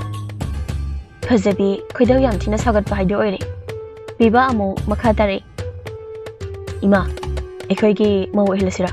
ꯐꯖꯕꯤ ꯈꯣꯏꯗꯧ ꯌꯥꯝ ꯊꯤꯅ ꯁꯥꯎꯒꯠꯄ ꯍꯥꯏꯗꯨ ꯑꯣꯏꯔꯦ꯫ ꯕꯤꯚꯥ ꯑꯃꯨꯛ ꯃꯈꯥ ꯇꯥꯔꯛꯏ, "ꯏꯃꯥ, ꯑꯩꯈꯣꯏꯒꯤ ꯃꯧ ꯑꯣꯏꯍꯜꯂꯁꯤꯔꯥ?"